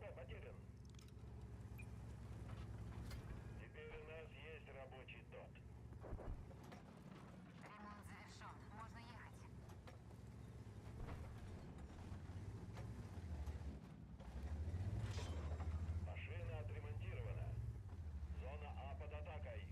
Б потерян. Теперь у нас есть рабочий тот. Ремонт завершен. Можно ехать. Машина отремонтирована. Зона А под атакой.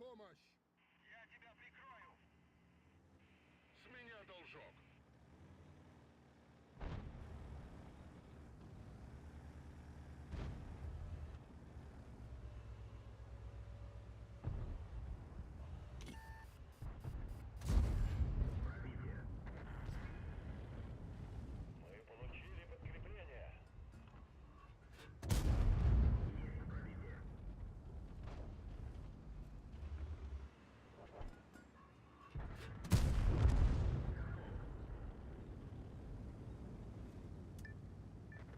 помощь! Я тебя прикрою. С меня должок! Мы получили подкрепление.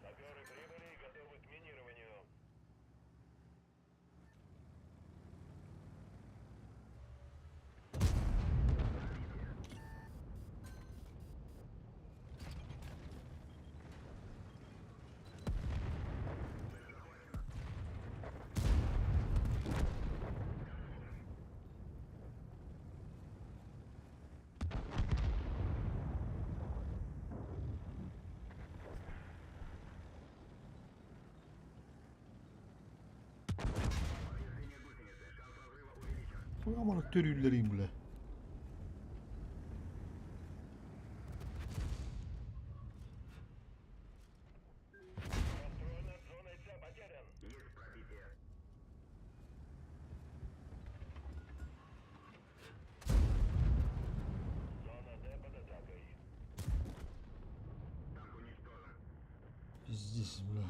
Саперы прибыли и готовы к минированию. Aman törüyülleriyim bile. Контроль над зоной С потерян. Зона Д под атакой. Пиздец, бля.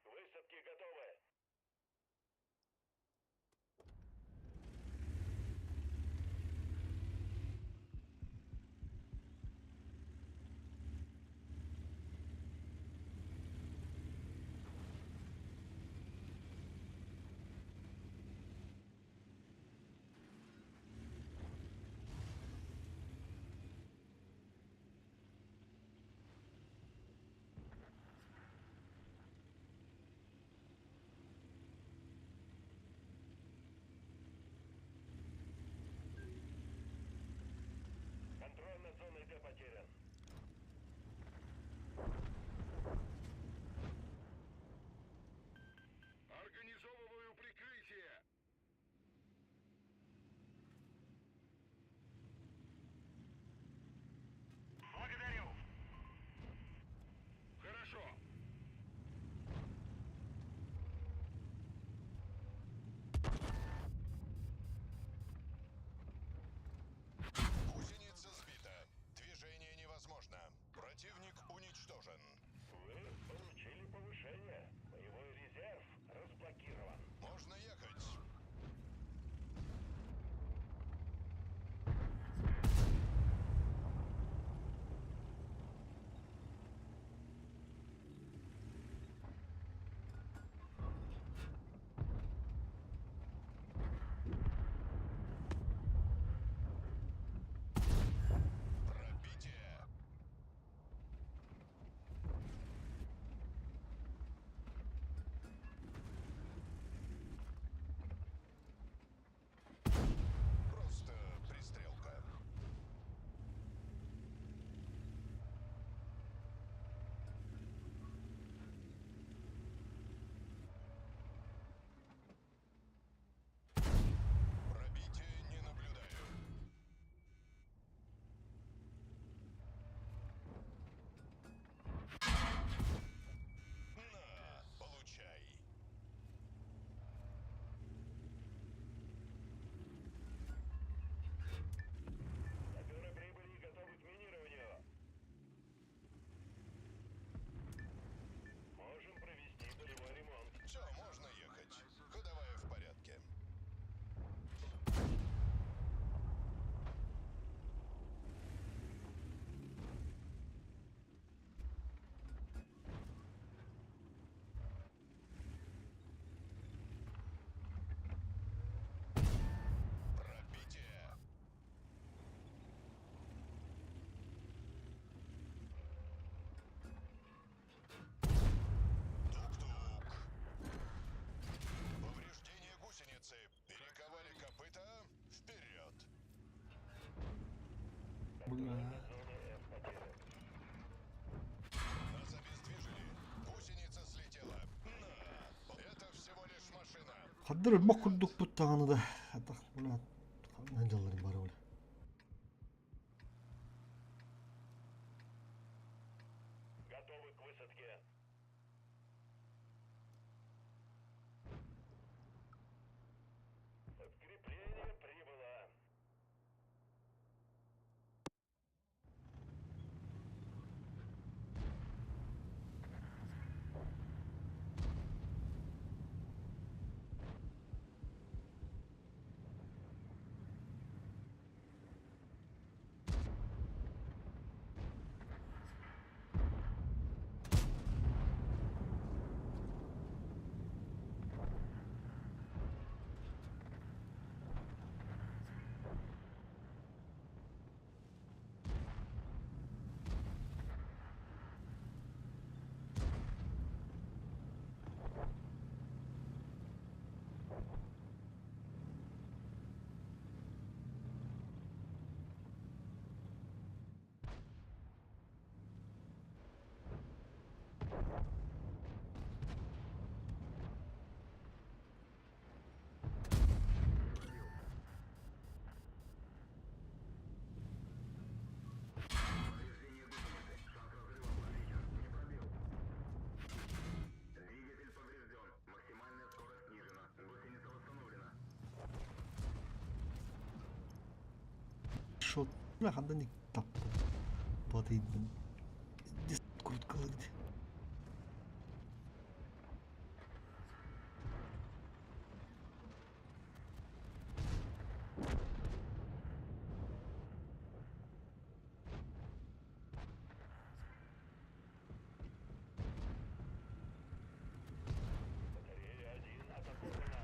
Высадки готовы. Контроль над зоной Д потерян. Организовываю прикрытие! Благодарю. Хорошо! Гусеница сбита. Движение невозможно. Противник уничтожен. Вы получили повышение. Боевой резерв разблокирован. Можно ехать. Пробитие. Просто пристрелка. Пробитие не наблюдаю. На, получай. Саперы прибыли и готовы к минированию. Можем провести полевой ремонт. Все, можно ехать. Ходовая в порядке. Пробитие. Тук-тук. Повреждение гусеницы. Перековали копыта. Вперед. Бля. Зона F потерян. Хаддар өлмөх курдукпут даҕаны да, атах бля, ханна дьалларым бары бля. Готовы к высадке. Подкрепление прибыло. Шот, бля, хандан таппыт. Батыйдым. Курткалыгды. Батарея 1 атакована.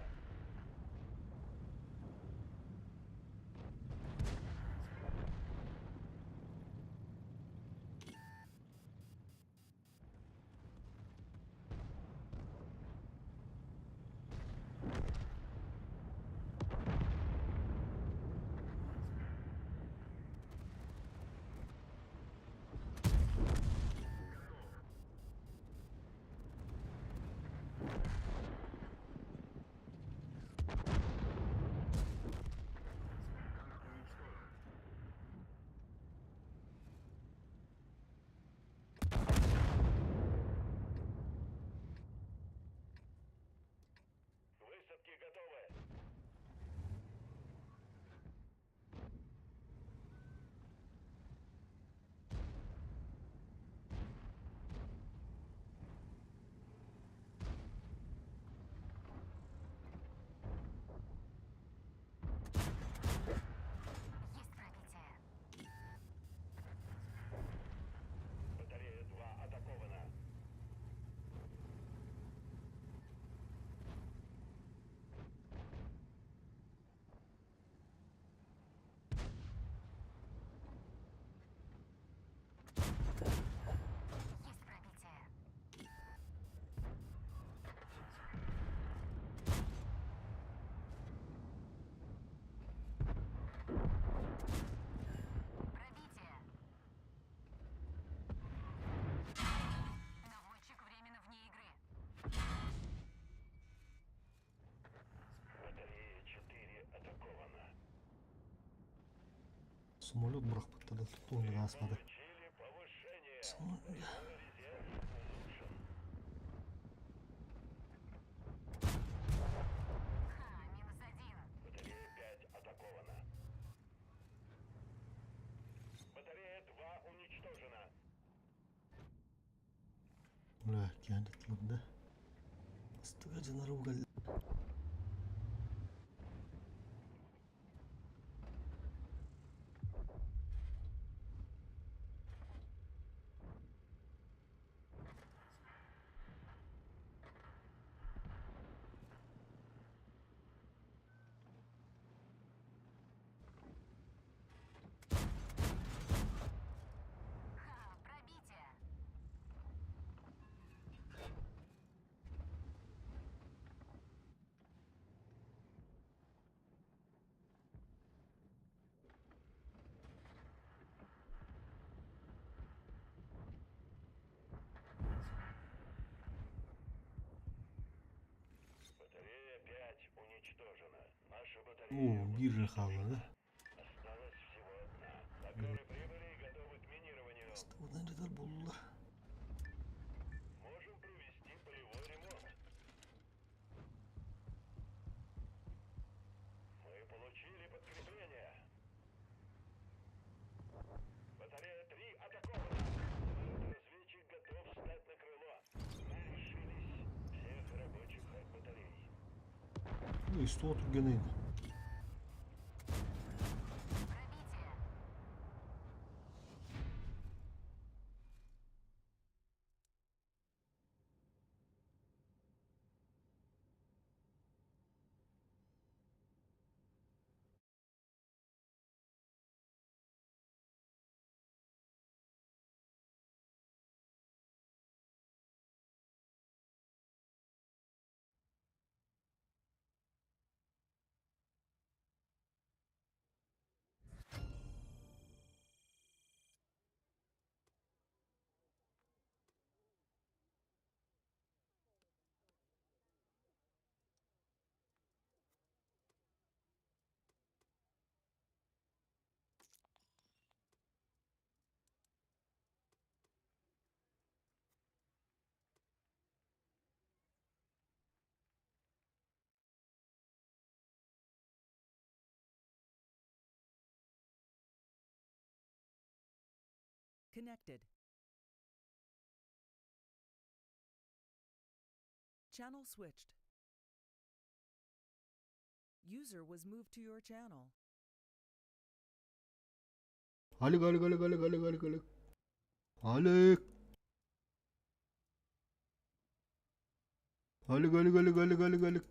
К высадке готовы. Есть пробитие. Батарея 2 атакована. Есть пробитие. Пробитие. Наводчик временно вне игры. Батарея 4 атакована. Самолет бырахпыттар да туттуун ааспады. Получили повышение. Самолет. Резерв улучшен. Ха, минус один. Батарея 5 атакована. Батарея 2 уничтожена. Бля, киһи да. Астыга дьанар угал. Ха, пробитие. Оо, биир эрэ хаалла да. Осталось всего одна. Моторы прибыли и готовы к минированию. Бастабытын буллар. Можем провести полевой ремонт. Мы получили подкрепление. Батарея 3 атакована. Самолет-разведчик готов встать на крыло. Мы лишились всех рабочих от батарей. Исто түргэнин. Пробитие. Connected. Channel switched. User was moved to your channel. Алик, алик, алик, алик, алик, алик, алик. Алик. Алик, алик, алик, алик, алик, алик.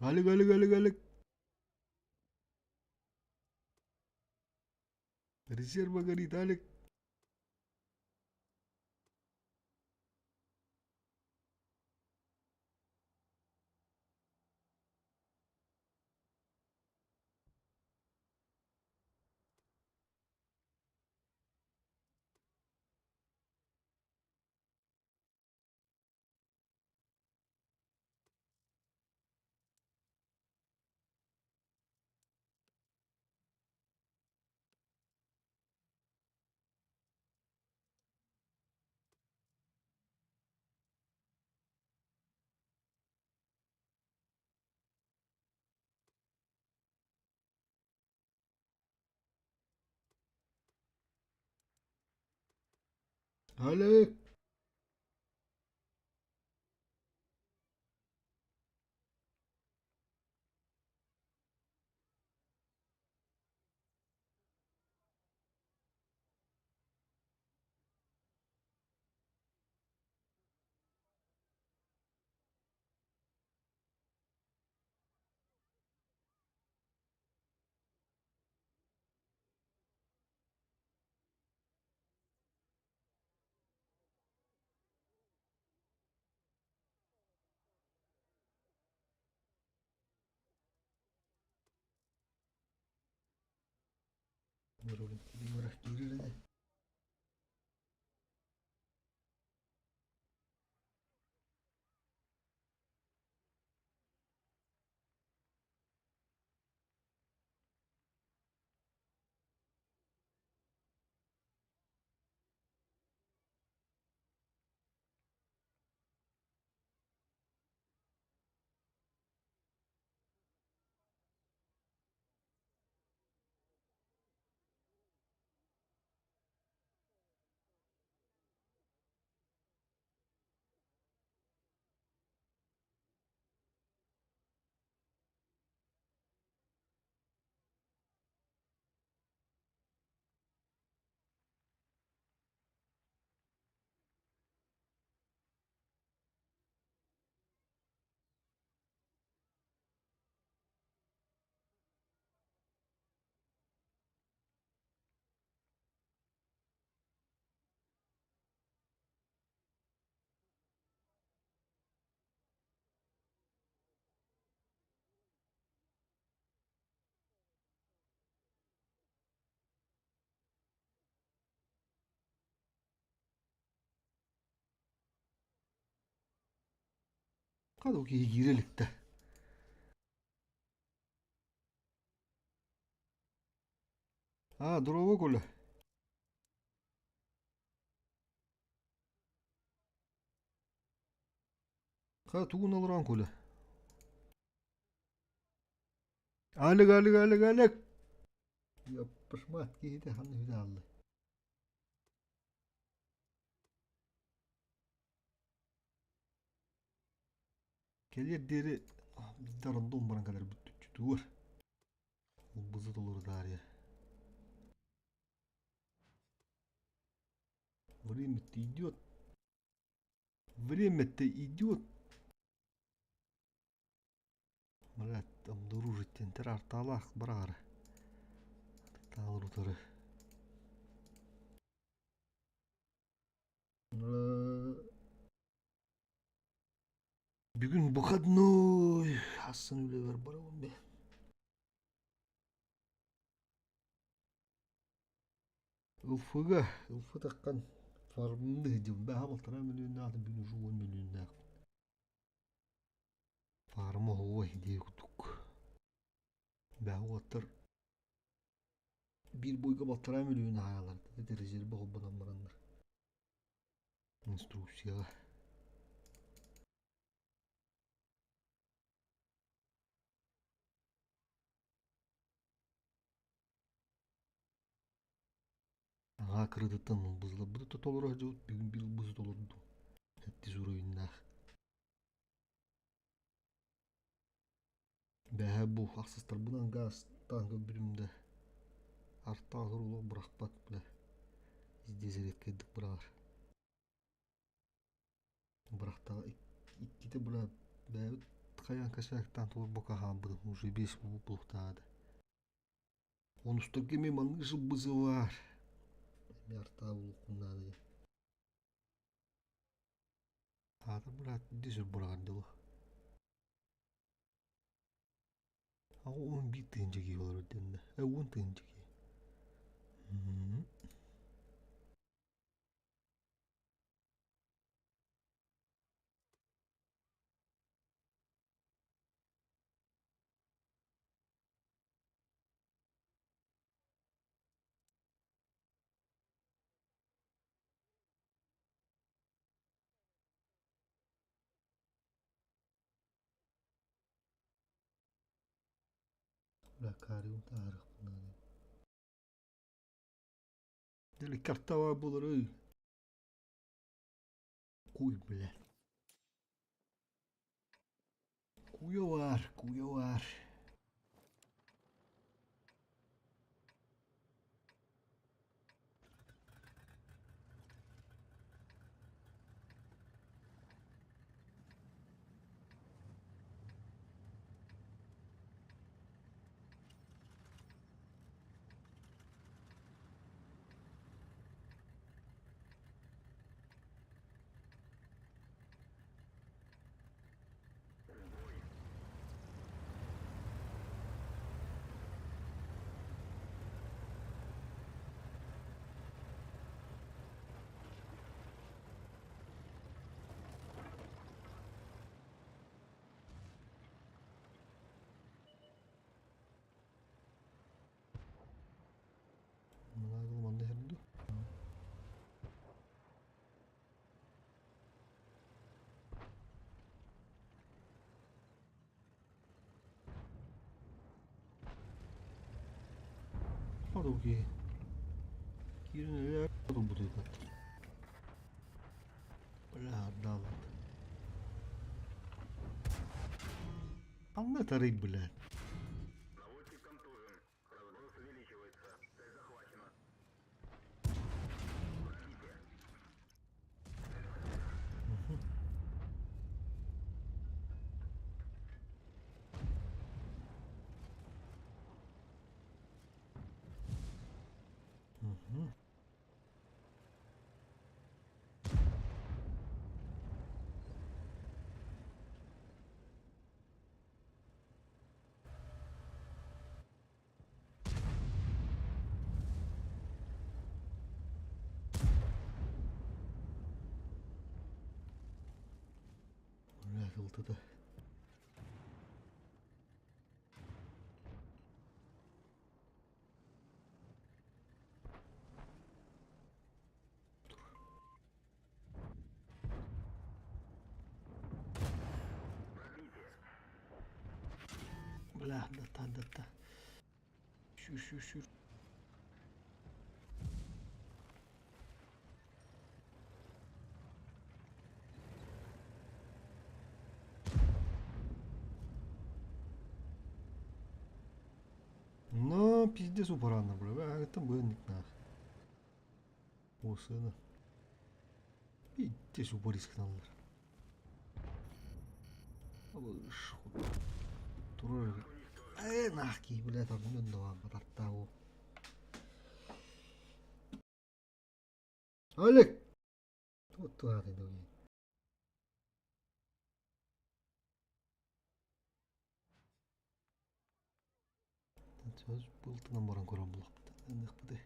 Алик, алик, алик, алик. Резерва горит, Алик. Алик. Хата киһи киирэ иликтэ. А, дорообо Коля. Ха тугун олорон Коля? Алик, алик, алик, алик. Яппышмат киһитэ ханна үһү хаалла. Кэлиэр диэри биирдэ рандом баран кэлэрбит түччүтүгэр. Ылбызы толору таарыйа. Время-то идет. Время-то идет. Блядь, обнаружить тентер арталаах бараары. Таалыр утары. Бүгүн выходной. Хассын үлэбэр барабын бе. Ылфыга, ылфы таххан фармны дьылбаха балтараа мөлүйүннээх бүгүн уже уон мөлүйүннээх. Фарма оһуой дии курдук. Бэҕэ уолаттар биир буйга балтараа мөлүйүөн аһаалар ити резервэ холбонон бараннар. Инструкцияҕа. Аҕаа кырытыттан ылбызыларбыты да толоро сылдьыбыт, бүгүн биир ылбызы толордум. Сэттис уровеннаах. Бэҕэһээ бу ахсыстарбынан гаастаан көрбүтүм да артаах олох бырахпат бля здесь редкэйдик быраҕар. Бырахтаҕа иккитэ бля бэйэбит хайаан косяктаан толорбокко хаалбытым уже биэс буолуохтааҕа. Онустарга эмиэ маннык сылбызы баар. Эмиэ артаа буолуоххун наада диэн. Аата быраат десер быраҕар дылы. 11 тыһыынча киһи олорор дэннэ. 10 тыһыынча киһи. Бля, таарыахпын Дели картава буолар Куй, блядь. Куйалар, куйалар. Манна иһэр дуо? Хадуки. Киирэн элээр турбутуйбат. Бля, ардаалат. Ханна тарый, блядь? Наводчик контужен. Разброс увеличивается. Цель захвачена. Пробитие. Мгм. Бля, дата, дата. Сүүр, сүүр, сүүр. Но пиздец упаранна, бля. Бэҕэһээҥҥиттэн быһыннык наах. Уосыана. Пиздец упарис гыналлар. Абыш. Турар. Ээ, наах киһи, бля, тардын да тартаа Олег! Туох туһаатый Былтынан баран көрөн булахпыт.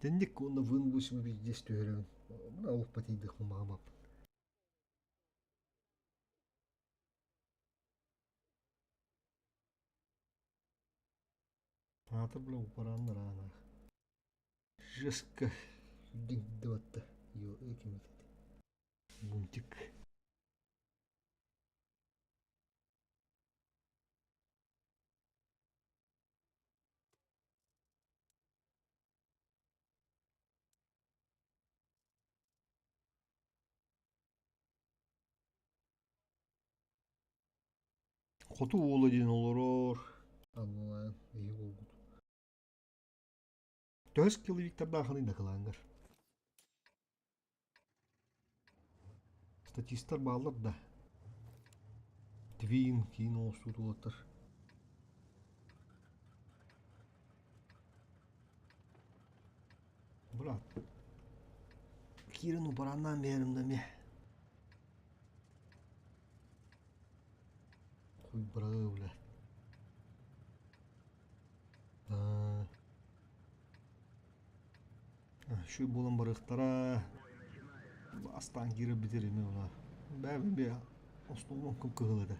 Тэнник уонна вын пиздец түһэрэн. Мына олукпа тиийдих маамап. Аатыр бля упараннар аанах. Жестко дибатта. Йо, ким Бунтик. Хоту уола диэн олорор. Аннылаан эһи уолгут. Төһөс киловиктардаахыный дакылааҥҥар? Статистар бааллар да. Твин киин оҥостуут уолаттар. Брат, киирэн упараннаан биэрим да эмиэ. Хуй быраҕыы бля. Үчүгэй буолан барыахтара. Бастаан киирэр бүтэр эмиэ уна. Бэйэм эмиэ остуолум кып-кыһыл этэ.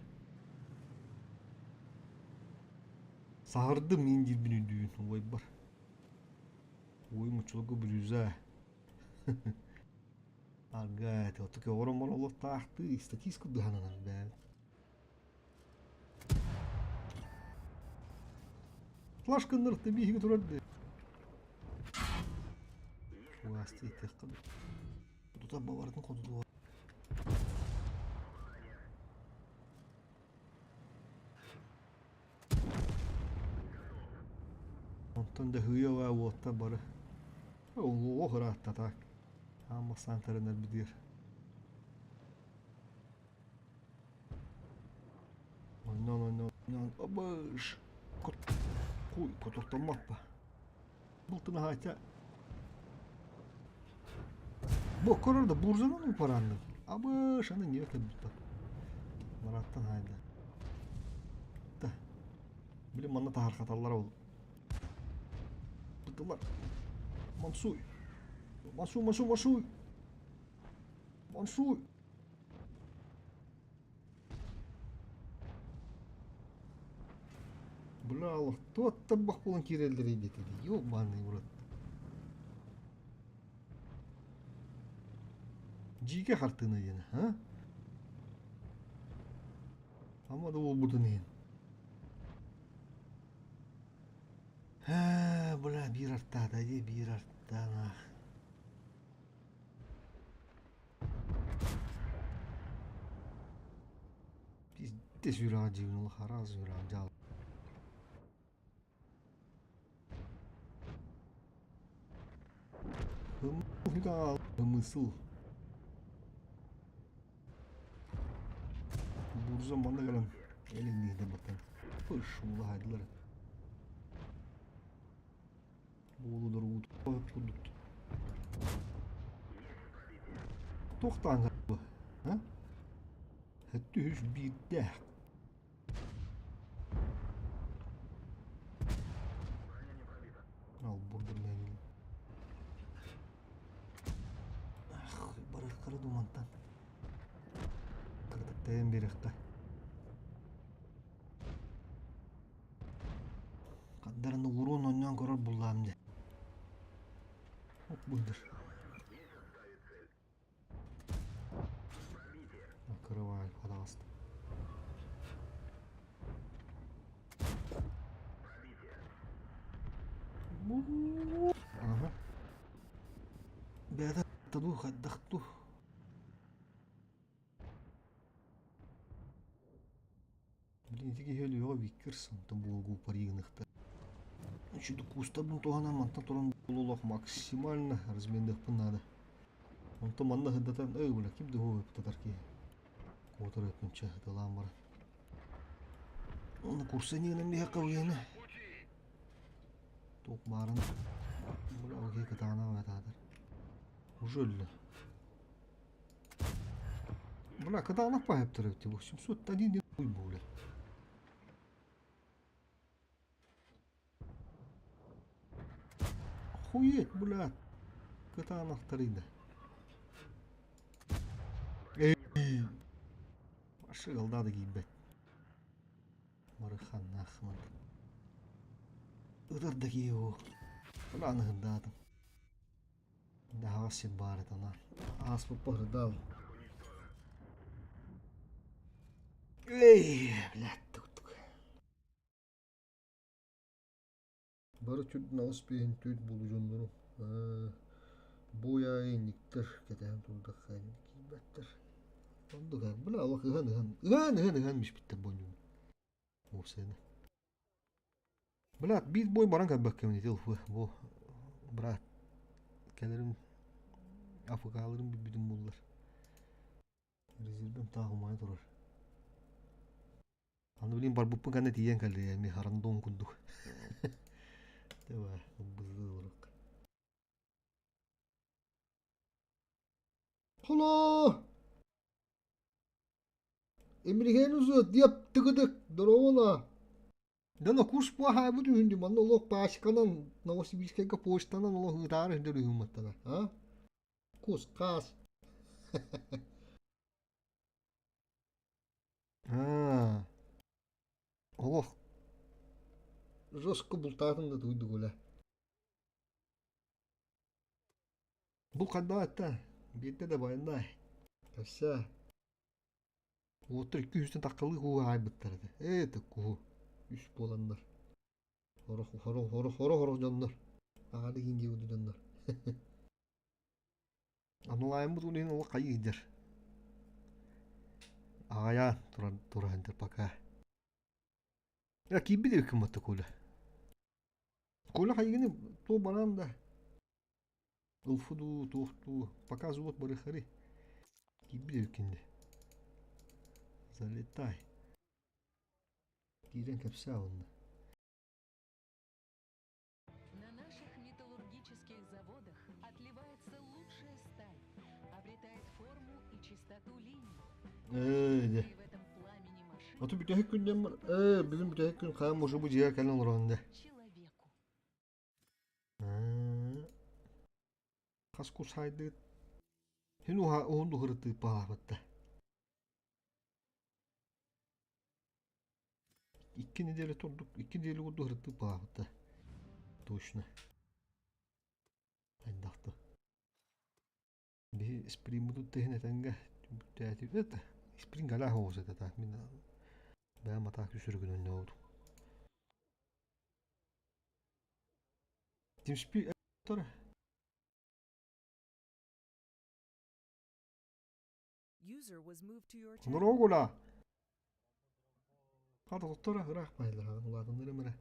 Саһырдым мин диирбин өйдүүбүн убайбар. Уойум оччолорго бүрүүзэ. Арга этэ оту көҕөрөн баран олохтоохтуу статист курдук сананар бэйэм. Флаш гыннарыттан биһиги турар дии. Угаасты иитиэххэ Тута бабарытын хотутуга. Онтон да хыйа уоттар бары. Олуох ыраатта так. Аан бастаан тэринэрбитигэр. Онньоон онньоон онньоон абыш хуй котортоммоппа. Былтын хаача Бу корор да бурзанан упаранным. Абыш аны не кэлбит Мараттан хайда. Да. Билим манна таһархаталлар ол. Бытылар. Мансуй. Мансуй, мансуй, мансуй. Мансуй. Бля, туох буолан киирэллэрий диэтэ Ёбаный в рот. Дьиикэ хартыына диэн, а? Ама да буолбутун иһин. Ээ, бля, биир артаата дии, биир артанаах. Пиздец сүрэҕэ дьиибин олох араас сүрэҕэ дьаал. Ымысыл. Бурза манна кэлэн элиҥниирдэ баттан. Пыш улаһайдылар. Буолудар курдук. Туохтаан а? Түһүс биирдээх. Ал бурдум Ах, барыаххара думантан. Кырдыктайан биэрэххэ. Хаддараны уруон онньоон көрөр буллаам дьэ. Оп быдыр. Накрывай, пожалуйста. Бэйэтэ дуу, хайдах дуу. Блин, ити киһи өлүөҕэ Виккерс, онтон буолгу паригыныхта. Үчүгэй куустарбын туһанан мантан туран олох максимально разменныахпын наада. Онтон манна сырдатан, эй, бля, ким да ыппытатар киһи. Куотар өтүнчэ ыталаан баран. Оны курсанигынан биһиэхэ уйаны. Туох баарын бля, окей, кытаанах атаатар. Уже өллө. Бля, кытаанах паһыптар эбит 701 диэн хуй бу, бля. Охуеть, бля. Кытаанахтарый да. Эй! Ашыгалда да киирбэт. Барыханнаах Ытар да киһи оо. Бля, аныһындаатым. Аһаҕас сир баар этэ ана. Ааспыппа ырдаал. Эй, блядь, тук-тук. Бары түрдүн аҕыс биэһин түүт булу дьоннору буойа инниктэр кэтэһэн турдахха киирбэттэр. Оннук бля олох ыһан ыһан ыһан ыһан ыһан миспиттэр бонньугун. Уопсайынан. Блядь, биир бой баран кэлбэккэбин ити бу брат кэлэрим АФК-ларым бүппүтүм буллар. Резервэм таах умайа турар. Аны билин барбыппын кэннэ тиийэн кэллэ эми рандом курдук. Давай, бызы олорок. Холоо! Эмирихен узуот диэп тыгыдык доруобуна. Дьоно кус буоһаабыт үһүн дии манна олох пачканан Новосибирскайга почтанан олох ыытаары сылдьар үһүн маттана а кус хаас аа олох жестко бултаатын да туйдук үлэ бу хайдах этэ биирдэ да байыннай өссө Уоттар икки үстэн таххалыы кууһу хаайбыттар этэ. Ээ, это куһу. Үс буоланнар. Хорох, хорох, хорох, хорох, хорох дьоннор. Аҕа дигин диэбит дьоннор. Анулаайыммыт уун иһин олох хайыы сылдьар. Аҕайаан туран тура сылдьар пока. Я киирбит эбиккин батта Коля. Коля хайыгыны то баран да Ылфы дуу, туох дуу, показывают барыхары. Киирбит эбиккин дии. Залетай. Киирэн кэпсээ онно. На наших металлургических заводах отливается лучшая сталь, обретает форму и чистоту линий. Ээ, дьэ. И в этом пламени машин Ото бүтэһик күн ээ, бүгүн бүтэһик күн хаан мужу бу дьиэ кэлэн олорон дэ. человеку. Хас кус хаайдыгыт? Һин уһа уһун уһурутыыппалаабытта. Икки неделя турдук, икки неделя курдук уһурутыыппалаабытта. Точно. Хайдахта. Биһи сприммутут иһин этэҥҥэ түмүктээтибит. Спринг галаах оҕус этэ так мин бэйэм атаак үсүрүгүн ойнообутум. Тимспи User was moved to your channel. Норогула! Хата тоттора ыраах байылар улаатыннар эрэ.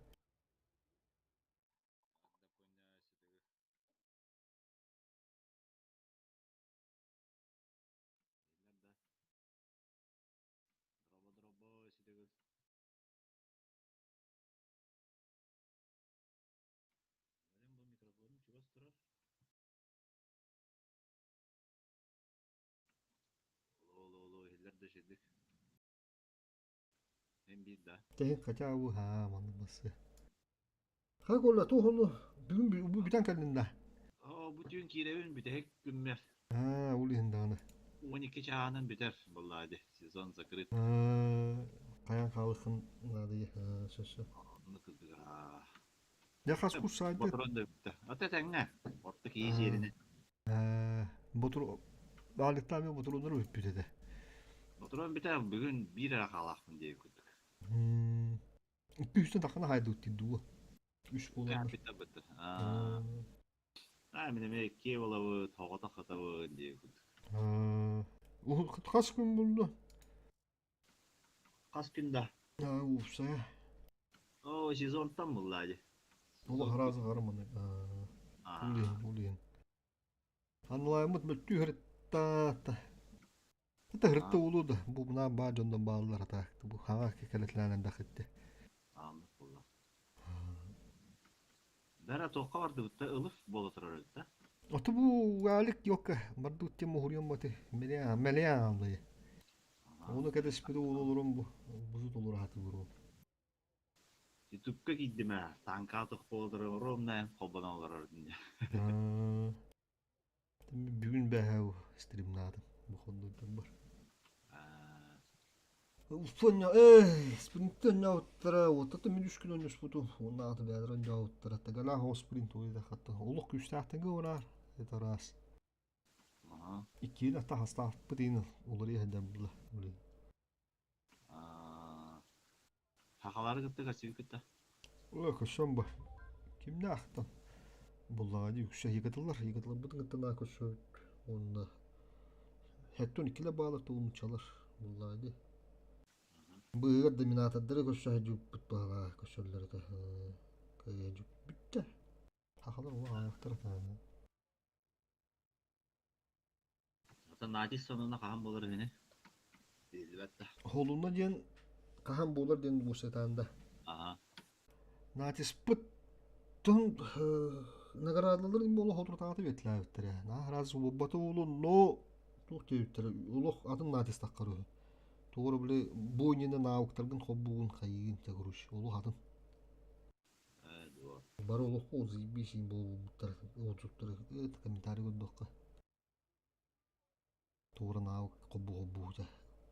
Бу микрофонум чугас турар. Олоо, олоо, иһиллэр да үчүгдүк. Эн биир да. Тэһин хотя бы haa маннык бассы. Хак ола туох ону бүгүн бу бүтэн кэллин да. Оо, бу түүн киирэбин бүтэһик күммэр. Аа, ол иһин даҕаны. 12 чааһынан бүтэр буоллаа дии. Сезон закрыт. Аа, хайаан хаалыххын наадыйа. Аа, сөп-сөп. Онно кырдык аа. Дьэ хас курс саайдыт? Ботурон да бүттэ. Ата тэҥҥэ. Орто киһи сиэринэн. Ээ, ботур баалыктаамы ботуруоннары бүппүт этэ. Ботурон бүтэр бүгүн биир эрэ хаалаахпын диэбит курдук. Икки үстэн таххана хаайдыбыт дии дуо? Үс буоланнар. Бүттэ бүттэ. Аа. Аа мин эмиэ иккиэ буолабыт, соҕотох сытабын диye курдук. Хас күн булду? Хас күн да? Аа, уопсайа. Оо, сезонтан булла дии. Олох араас аҕарманы. Улиһин, улиһин. Анлайыммыт мөттүү хырыттаата. Это хырытта улуу да, бу мына баа дьоннон бааллар атаак. Бу хаҥа кэлэтилээн элбэх итти. Ааннык булла. Бэрэ туохха бардыбытта ылыф буола турар эбит да. Ото бу Алик йокка бардут тем муһуруйан баты мэлиан мэлиан Ону кэтэспит уолулурум бу бузу толурааты буру. Ютубка киирдим ээ, тааҥкаҕа туох буола турар ровно холбонон олорор дии. Бүгүн бэһээ стримнаатым бу хоннуйдан бар. Уффонньо эй, спринттэн уоттата мин үс күн онньуспутум уонна ааты бэйэлэрэ онньообуттара тагалаах ол спринт уйда хатта олох күүстээхтэнгэ уонаар это раз иккиэн ата хастаахпыт иин уларыйа сылдьар була Сахалары кытта көрсүбүккүт да? Ой, көрсөн бу. Кимнээхтэн? Буллаҕа дии үксэ ыйытыллар. Ыйытылларбытын кытта наа көрсөбүт. Уонна хэттон иккилэ баалар тугумчалар буллаҕа дии. Быыһыгар доминатордары көрсө сылдьыбыппыт баҕалаах көрсөллөр этэ. Кыайа бүттэ. Сахалар олох аҕыйахтар этэ. Оттон Надис сонуна хаһан буолар үһүнүй? Биллибэт да. Холуна диэн хаһан буолар диэн буусатаан да. Аха. Натиспыт тон наградаларын буола хотрутааты бэтлээбиттэрэ. Наа раз буолбата буолуо, но туох диэбиттэрэ олох атын натистаххар үһү. Тугу били бу иннинэ науктаргын холбуугун хайыгын те короче олох атын. Ээ дуо. Бары олоххо заебись буолбуттар отзывтары комментарий көрдөххө. Туора навык холбуу холбуута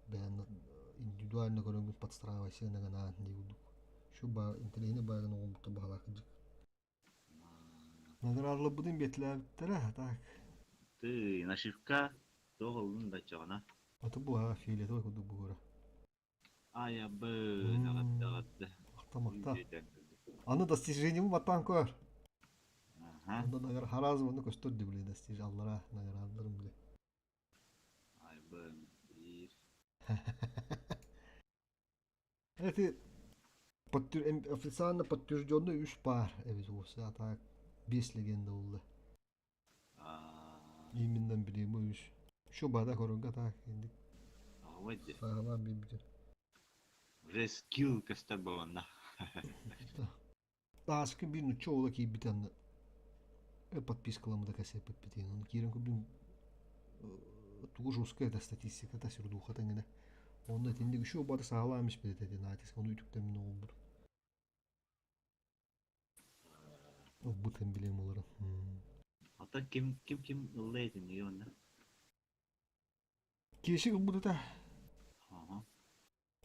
бэйэн индивидуально көрөнгүн подстраивайся наганаан дии курдук. Шу ба интэриэһинэй баайгын оҕолбуттар баһалаах кырдьык. Наградаларбытын биэтилээбиттэрэ, так. Ты нашивка туох ыллын да оччоҕуна? Аты бу аа фиолетовый курдук бугура. Айабын эҕэрдэ эҕэрдэ. Махта махта. Аны достижением баттаан көр. Аха. Онда нагар харазы оны көстөр дибили достиж аллара наградаларым били. Айбын биир. Это официально подтвержденный үс пар эбит уоса, а так бес легенда улла. Именно билими үс. Şu бада көрөнгө так инdik. Ой де. Сагалаан биирбитин. Уже скилл көстөр буоланна. Ааскы биир нучча уола киирбит анны подпискаламмыта кэсэппиппитин. Оны киирэн көрдүм тугу жесткая это статистиката сердухата эҥинэ. Онно итинник үчүгэй бары саҕалаан испит этэ натиск ону үтүктэммин оҕолбут. Ылбытын билиэм олорон. Ата ким ким ким ылла этинниги онно? Киэсик ылбыт этэ. Аха.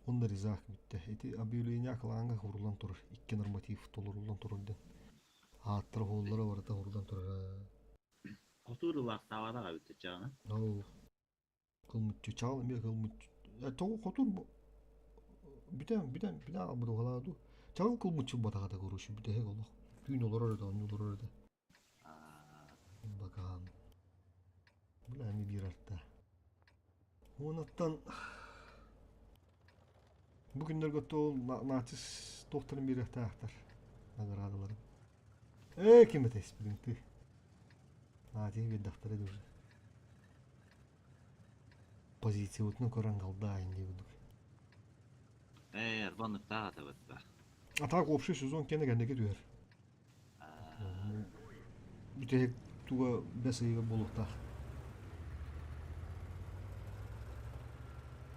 Онно ризах бүттэ. Ити объявление акылааҥҥа хуруллан турар. Икки норматив толоруллан турар диэн. Ааттара хооллара барыта хуруллан турар. Хотуур ылаахтаабатах эбит чаҕына. Ол кылмыччы чаал эмиэ кылмыччы тоҕо хотуур бүтэн бүтэн бүтэн аҕалбыт уһалаа дуу. Чаҕыл кылмыччы ылбатаҕа да короче бүтэһик олох. Түүн олорор этэ, онньу олорор этэ. Бакаан. Бля, эми биир арта. Уонаттан бу күннэргэ ол нацис туохтарын биэриэхтээхтэр наградаларын. Ээ ким этэй спринты. Наатиһы биэрдэхтэрэ дуу уже. Позициябытын көрөн галдаайын дии курдук. Ээ, арбаныктаах атабыт ба. А так общий сезон кэннэ кэнники түһэр. Бүтэһик туга бэс ыйыгар буолуохтаах.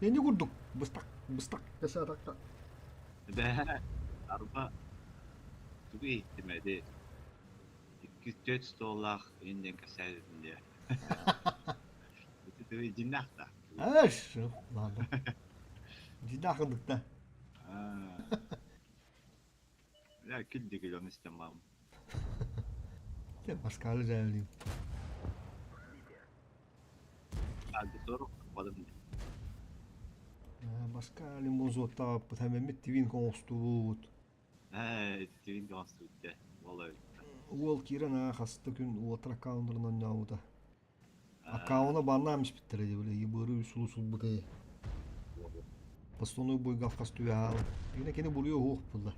Энни курдук быстак быстак кэсээтакка. Бээ, арба тугу иһиттим эти икки түөрт столлаах индиэн кэсээбитим диye. Ити тыый дьиннээх да. Эш, ладно. Дьиннээх ындыкта. Я килдик дьон истэн баам. Те Паскалы дьээбэлиим. Аудитору барым. Паскали музуоттаабыппыт хэмэммит тивин оҥостубут. Ээ, тивин оҥостубут дэ. Ол. Уол киирэн аа хаста күн уотар аккауннарын оонньообута. Аккауна баннаан испиттэрэ дии били ебыры үс сулус ылбыта Постоянный бойга хас түбэһаала. Кини кини буруйа уһуох булла.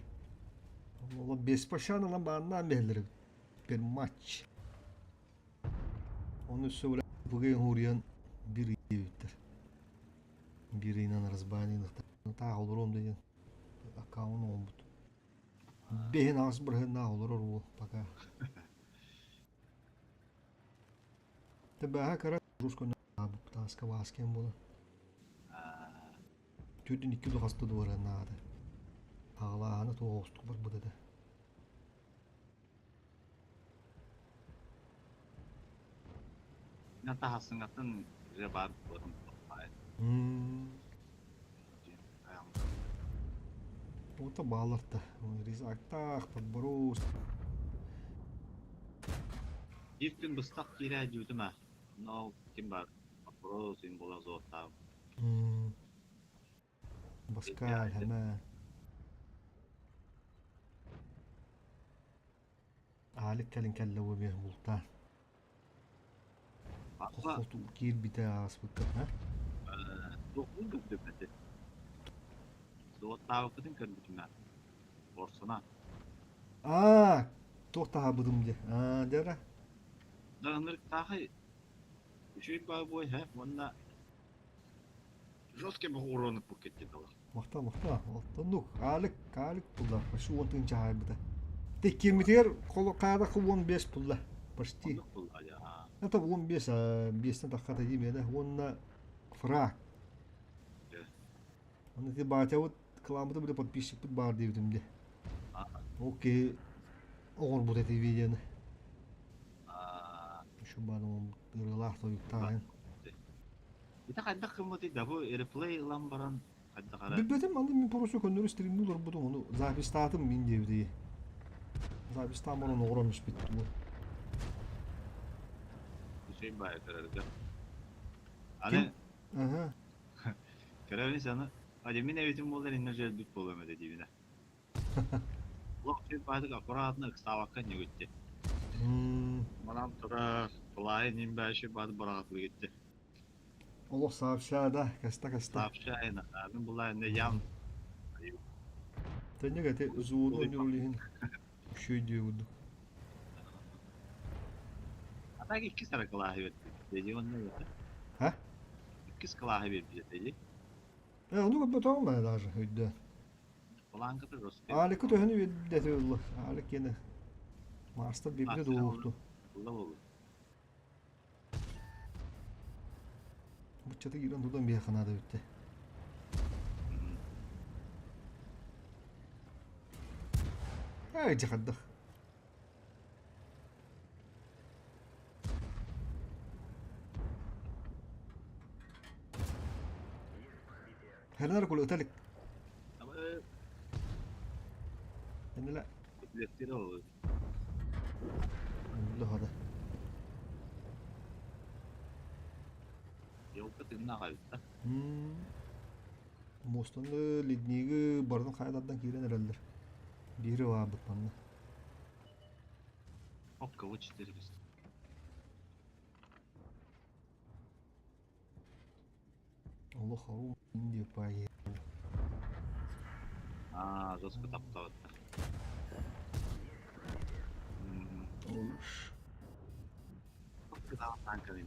Ол беспощадно ылан бааннаан биһэллэр эбит. Per матч. Оны өссө бile ПГ хуруйан bir диэбиттэр. Биир ыйынан разбанныахтар. Таах олоруом да диэн аккаунт оҥорбут. Бэһин аҕыс бырыһыаннаах олорор уол пока. Тэбээһэ кыра руссконы тааска бааскыан буолан. Түүрдүн икки духаста дуорыаннаата. Аҕалааһына туох оҕустук барбыт этэ. Мен таһассыҥаттан уже баар буолан Ото бааларта. Ризактаах, подборус. Биир күн быстах киирээ дьүүтүм аа. Но ким бар? Вопрос им була зоотаав. Баскаль, хэмэ. Аалик кэлин кэллэ буо бултаан. Хоту киирбитэ ааспыкка, ха? Туохпун көрдүм этэ. Суоттаабыппытын көрбүтүм ээ. Орсуна. Аа, туох таһаабытым дии. Аа, дьэ Да ынырыктаахай үчүгэй баабой һэ уонна жесткий уроны пукетти дала. Махтал, махтал. Оттоннук, аалик, аалик пулла. Почти уон тыһыынча хаайбыта. Тиккиммитигэр хаадах 15 пулла. Почти. Это 15, биэстэн таххата дии миэнэ. Уонна фраг. Аны ти батябыт кыламмыты бile подписчикпыт баар диэбитим де. Ол киһи оҥорбут эти видеоны. Шу баан ырыалаах тойуктааһын. Ити хайдах гыммытый да бу реплей ылан баран хайдах эрэ Билбэтим, аны мин просто көннөрү стримнуу олорбутум, ону запистаатым мин диэбитий. Запистаан баран оҕорон испит тугу. Үчүгэй баайы көрөргө. Аны Аха. көрөбүн саны Adi мин эбитим буоллар инне өлбүт буолуом этэ диибинэ. Олох үчүгэй баайдык аккуратно ыксаабакка ньүгүттэ. Манан турар, плайын имбээши баады быраҕатылыгытты. Олох сообща да, каста-каста. Сообщайна, мин булаайын ям. Тэнньик эти зууну ойнуур иһин үчүгэй диэ курдук. А так иккис эрэ кылааһы биэрбит. Дии онно это. Ха? Иккис кылааһы биэрбит этэ дии. Э, ону көрбөтөҕүм ээ даже өйдөөн. Планката жесткий. Ааликка төһөнү биэрдэ ылла. Аалик киэнэ маастар биэрбитэ дуоһуохту. Ылла буолу. Буччата киирэн тутан биһиэхэ наада бүттэ. Эй, дьахардах. Хернер кулу ыталик. Эннеле. Лохада. Елка тыыннаах эбит да. Муостаны, ледниги бардын хайдардан киирэн эрэллэр. Биири баабыт манна. Оп, кого 400. Олох хару Индия паи. Аа, жестко таптабыттар. Уш. Кытаан танканы.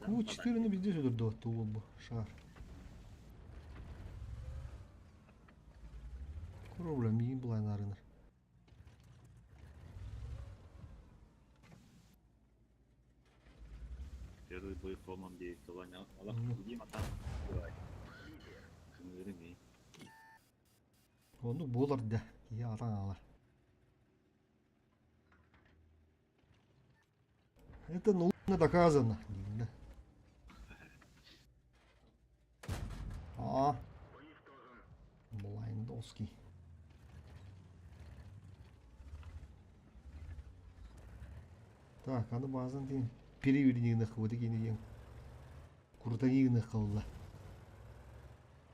Ку четырени везде сөдөрдө уол бу шар. Куробля миин булайн арынар. Первый бой комом действования. Аллах, иди матан. Оннук буолар да, киһи атан аалар. Это научно доказано. Дииллэр. А. Блайндовский. Так, аны баазан диэн перевернигнах вот кини диэн курутанигнах кылла.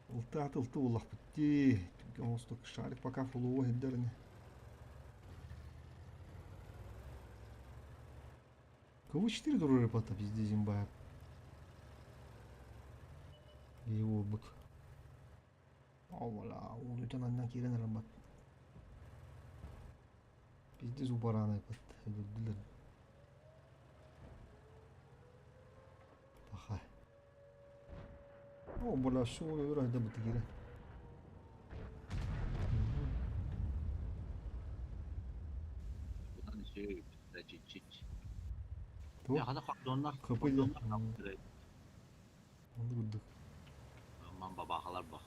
Ылты аты ылты буллахпыт дии. Оҥостук шарик пока фулуо хиддерини. КВ-4 турар пата пиздец имба. Его бут. Овала, уунутан аннан киирэн араммат. Пиздец убараанай пат. Өлөрдүлэр. Паха. О, бля, суол өлөр айда быты киирэн. Бутан үчүгэй да чичич. Туох? Яхада хордоннар. Капыйда. Хордоннар. Онду курдук. Ман бабахалар бах.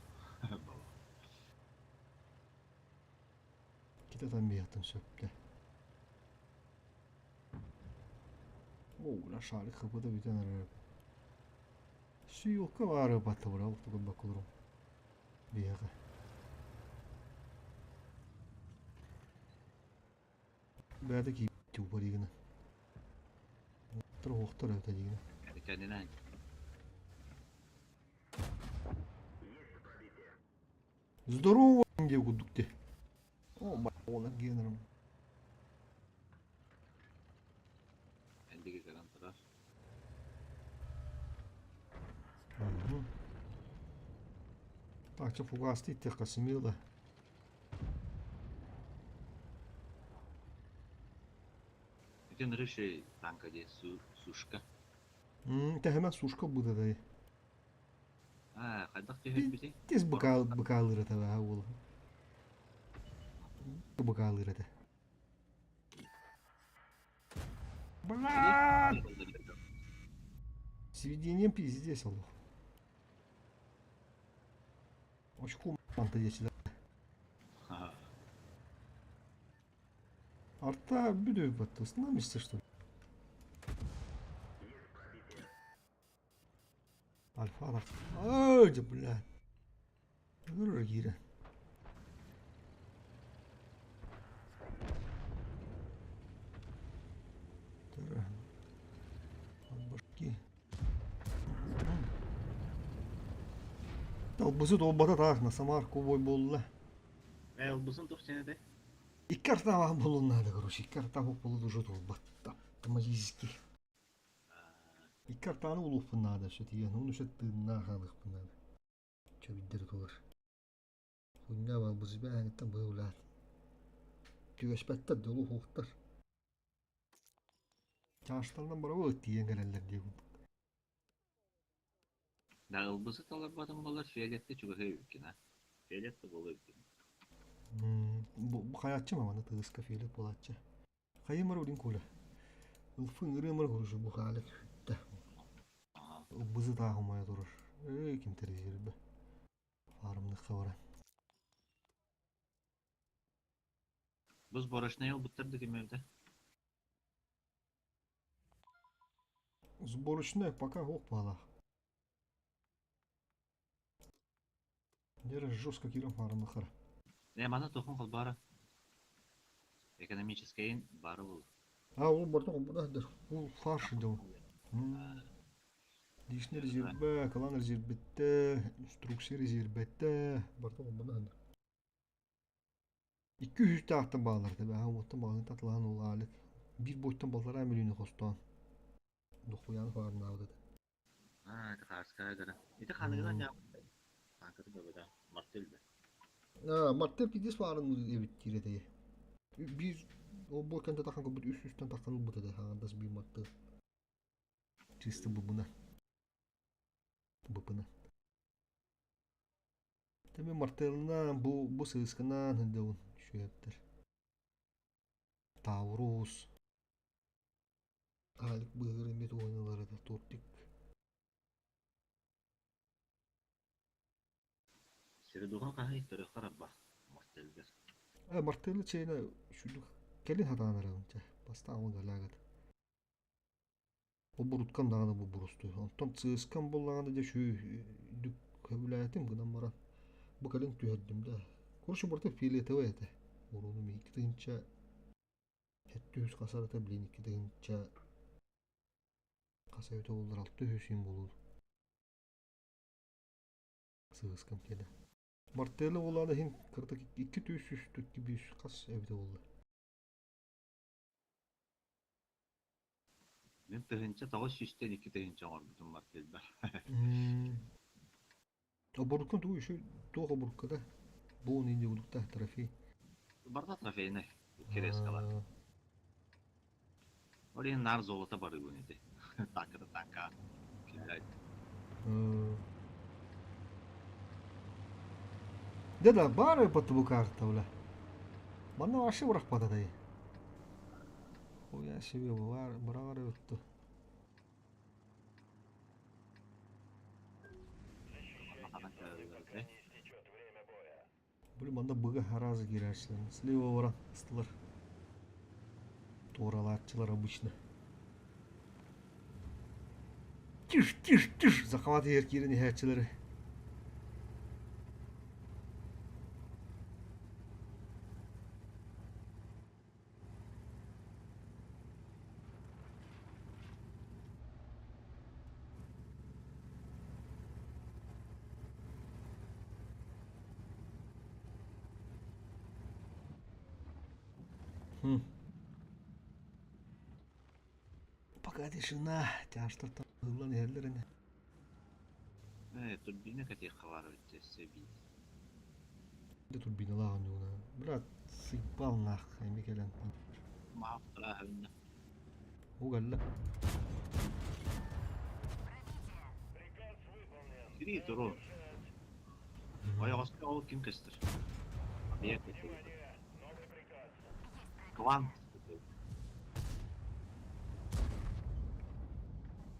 Китатан биһаттан сөптө. О, бля, шарик хапыта бүтэн арар. Сүйүккэ баары батта бара уктугун бакулурум. Биһэҕэ. Бэйэтэ киирбит убарыгына. Уохтар эбитэ диигинэ. Кэннинэн. Здорово диye курдук де. О, ола генером. Эндиги кэлэн турар. Так, чэ фугасты иттиэххэ смело. Итин рыши танка дии сушка. Тэһэмэ сушка быдадай. Аа, хайдах түһэрбитий? Тез быкаалыыр этэ баа уол. Быкаалыыр этэ. Блядь! Сведением пиздец олох. Очку манта десилер. Арта бүдүү батты. Остановишься, что ли? Альфа Ой, да, блядь. Өлөр киирэн. От башки. Албысы толбата таах на Самар кубой буолла. Э, албысын тух сенете? Икки артаах буолун наада, короче, икки артаах буолу уже толбатта. Автоматически. Икки артааны булуохпун наада, өссө тиийэн, уну өссө тыыннаах хаалыахпын наада. Чөбүддэр туолар. Хуйня албысы бээҥиттэн быһыылаат. Түгэспэттэр, дьолу хуохтар. Чаастарынан барабы тиийэн кэлэллэр дии курдук. Да ылбысы таларбатын болар фиолетте чугаһы эбиккин а. Фиолетте болу эбиккин. Бу хайаччы маманы тыыска фиолет буолааччы. Хайымар улин коля. Ылфын ырыамар курушу бу хаалет хүттэ. Ылбызы таахумая турар. Эй, ким терезирбе. Фарымныхха баран. Бу сборочная ылбыттар да кимэбитэ? Сборочная пока ох баалаах. Дера жестко киирэн фарымныхара. Э, мана тохун холбара. Экономическайын бары бол. А, ол барда ол Ол фарш дел. Личный резервбэ, кылаан резервбэттэ, инструкция резервбэттэ, барыта холбоно Икки үһүстээхтэн баалар да уоттан баҕаны татылаан ол аалик биир буойтан балтараа мөлүйүнү хостоон дохуяны фаарнаабыт этэ. Аа, это хаарская гора. Ити ханыгынан ньаабыт. Танкаты бөбөдө. Мартель бе. Аа, мартель пиздец фаарын эбит диир этэ. Биир ол буойканта тахан көрбүт үс үстэн тахсан ылбыт этэ хаҥардас биир мартел. Чисто быбына. Быпына. Тэми мартелынан бу бу сыысканан сылдьабын үчүгэйдэр. Таурус. Аалик быыһыгар эмиэ туһаныылар этэ тортик. Сири-духа хаһый төрөххөр арба мартелгер. Э, мартелы чэйнэ үчүгдүк кэлин хатаан эрабын чэ. Бастаан галягат. Бу буруткам даҕаны бу бурустуй. Онтон сыыскам буоллаҕына дьэ үчүгдүк сөбүлээтим гынан баран бу кэлин түһэрдим да. Короче, барыта фиолетовый этэ. Уруунум икки тыһыынча сэттэ үс хасар этэ, блин, икки тыһыынча хас эбитэ буоллар алта үһүс иһин буолуо. Сыыскам киэнэ. Мартелло буоллаҕына иһин кыратык икки түс үс икки биир хас эбитэ буолла. Мин 1900-тэн 2000 оҥорбутум бар кэлбэр. Оборуккун тугу еще туох оборукката? Бу он инди кудукта трофей. Барда трофейный кирескалар. Ол иһин наар золото барыыбын ити. Танката танка. Киллэрэ. Да-да, бары по карта, бля. Манна вообще бырахпата Хуя себе, быраҕар өттө. Пока не истечет время боя. Блин, манна быга харазы киирээччилэр. Слева баран ыстылар. Туоралааччылар обычно. Тиш, тиш, тиш! Захват иһэр киирэн иһээччилэри. Хм. Пока тишина, тяжтартан ыллан иһэллэр ини. Турбина кэтиэххэ баар эбит өссө биир. Де турбиналаах оонньууна. Брат, сыйбал нах, эми кэлэн. Маахтара өһүннэ. Угалла. Приказ выполнен. Кири туру. Ойоҕоско ол ким көстөр? Объект көстөр. Внимание! Новый приказ. Квант.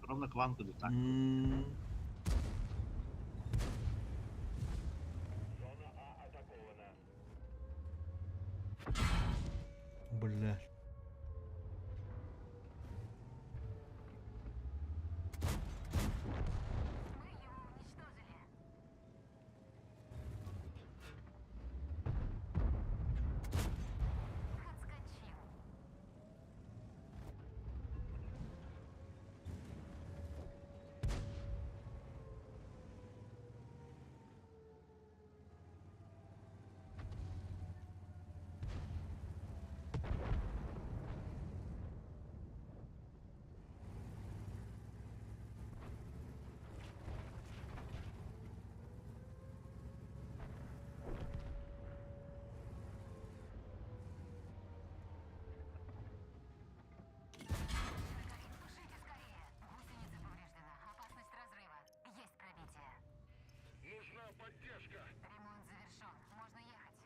Ровно квант кудук так. Зона А атакована. Бля. Мы его уничтожили. Отскочил. Тушите скорее. Гусеница повреждена. Опасность разрыва. Есть пробитие. Нужна поддержка. Ремонт завершен. Можно ехать.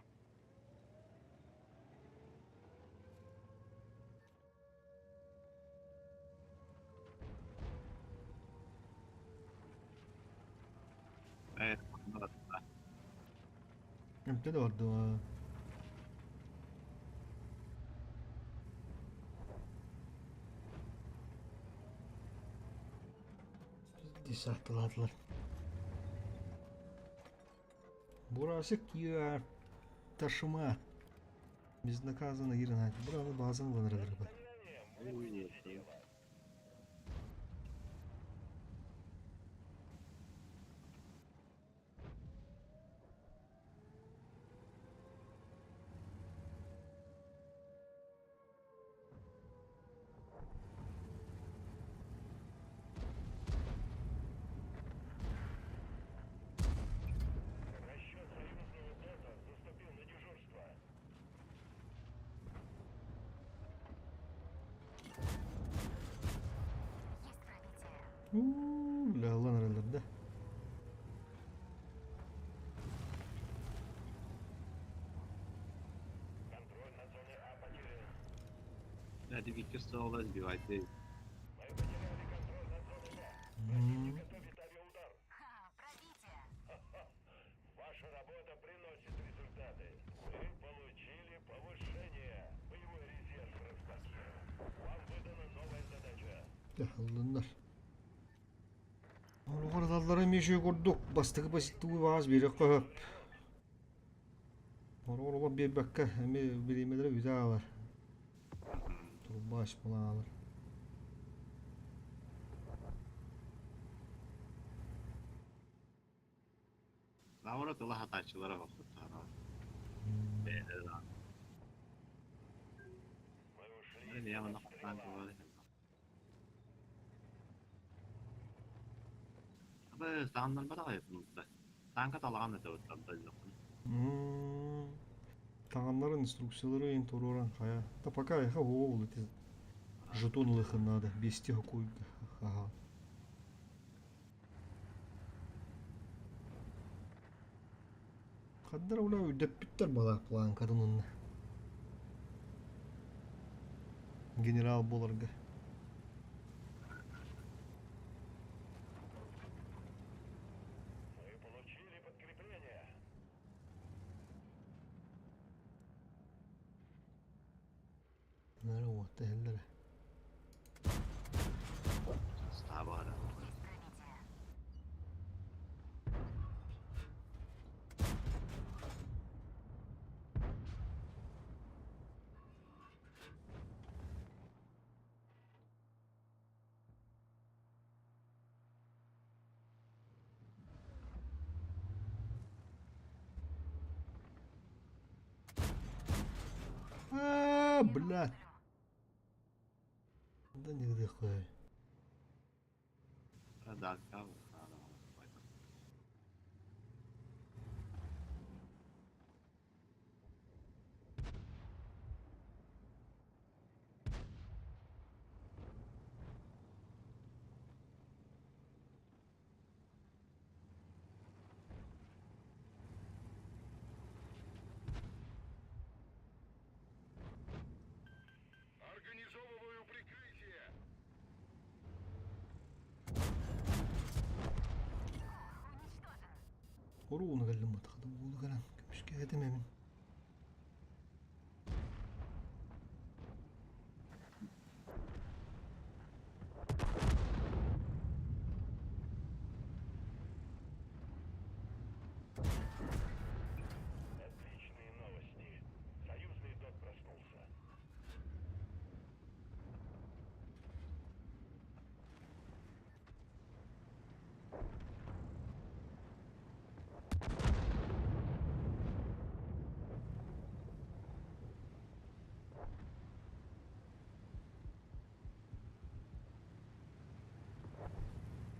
Эмтэ да бардым. Десятылаатылар. Бурасы киэр ташыма. Безнаказанно киирэн Бураны баазан ылан эрэлэр бар. Расчет союзного ДОТа заступил на дежурство. Есть пробитие. Уу, бля, ылан эрэллэр да. Контроль над зоной А потерян. Hadi bir kez daha сбивайте. Мы потеряли контроль над зоной Б. Противник готовит авиаудар. Ха, пробитие. Ваша работа приносит результаты. Вы получили повышение. Боевой резерв разблокирован. Вам выдана новая задача. Ыллыннар. Олоҕор эмиэ курдук бастакы позитивы баҕас биэриэххэ сөп. Олоҕор олох биэрбэккэ эмиэ бириэмэлэрэ бүтэ аалар. Турбааш буолан аалар. Наоборот, ыла хатааччылара хохтуттаана. Бэйэлэрэ Мы ушли Я из-под манна хаттаан стрела. кыбары. Таҥыннарбатах айыппыт. Тааҥка талаҕан да табыттар. Таҥаннарын инструкциялары ыйын туруоран хайа. Да пока эха ол эти жетон ылыхын надо. Бести хокуй ага. Хаддар ула үрдэппиттэр бала планкатын онно. Генерал буоларга. Мы получили подкрепление. Нары уотта иһэллэрэ. Стабара. Есть пробитие. А, блядь. Да не гдыхай. Да, да. Организовываю прикрытие. Уничтожен. Оруун кэллим батахада уулу кэлэн көмүскээтим эмин. Отличные новости. Союзный дот проснулся.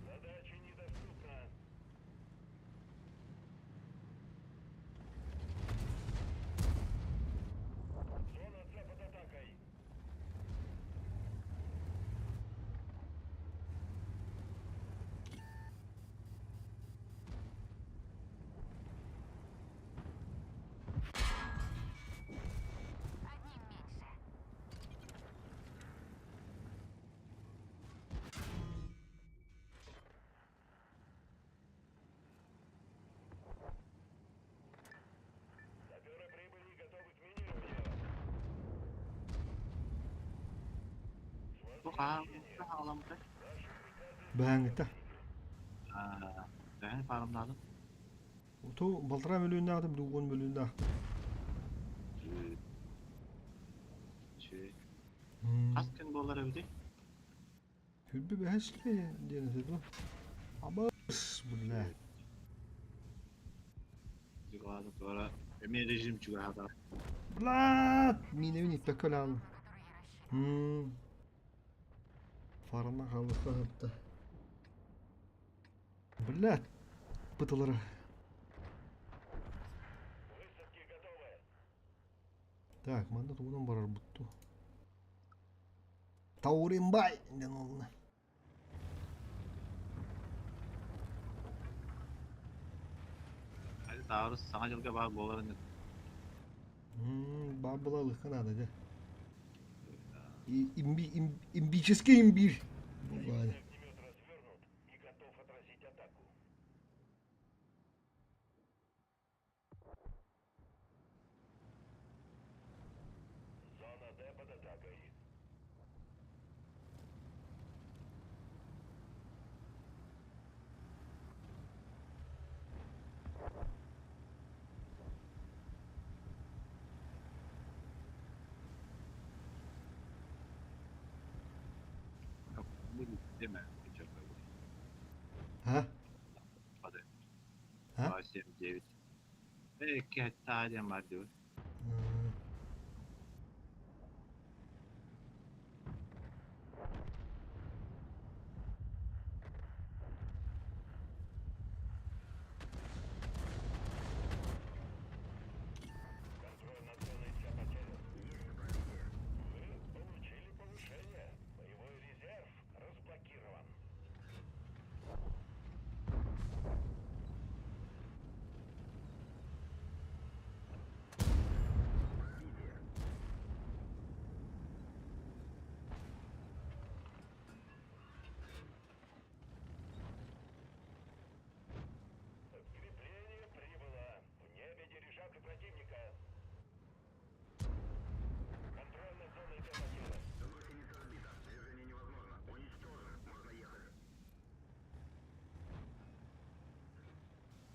Задача недоступна. Зона С под атакой. Одним меньше. Саперы прибыли и готовы к минированию. С Бу хаам возвращением. халамта. Ваши приказы Бэҥҥитэ. Аа, бэһэн фармладым. Ту балтараа мөлүйүннээҕитэ билигин уон мөлүйүннээх. Чү. Хас күн буолар эбитий? Хүрбү бэһэслэ диэн этэ дуо? Абыс, бля. Дьукаата туора эмиэ режим чугаһаата. Блядь! Миинэбин иппэккэ өлөҕүн. На который я рассчитывал. Фарма халыха сытта. Блядь! Бытылара. Высадки готовы. Так, манна тугунан барар бутту. Тауринбай диэн уолна. Hadi taarruz саҥа дьылга баар буоларын Баар була наада дьэ. Имби, имбический имбирь. Союзный огнемет развернут и готов отразить атаку. Зона Д под атакой. Değil mi? Ha? Ha? 9. 2 hatta var diyor.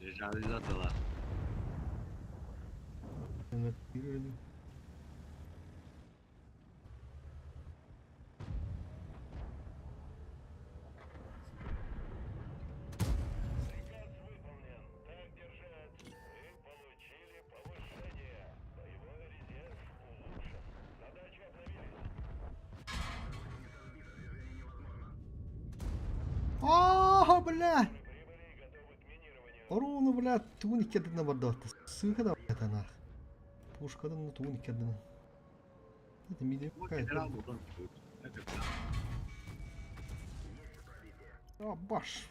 Дирижабльдатыла. Приказ выполнен. Так держать. Вы получили повышение. Боевой резерв улучшен. Задачи обновились. Аа, бля! Прибыли и готовы к минированию. Оруну, бля, тугун иккердина барда. Сыха да блядь, нах. Пушкадан тугун иккердина. Это миди Бу какая. генерал булан. А, баш.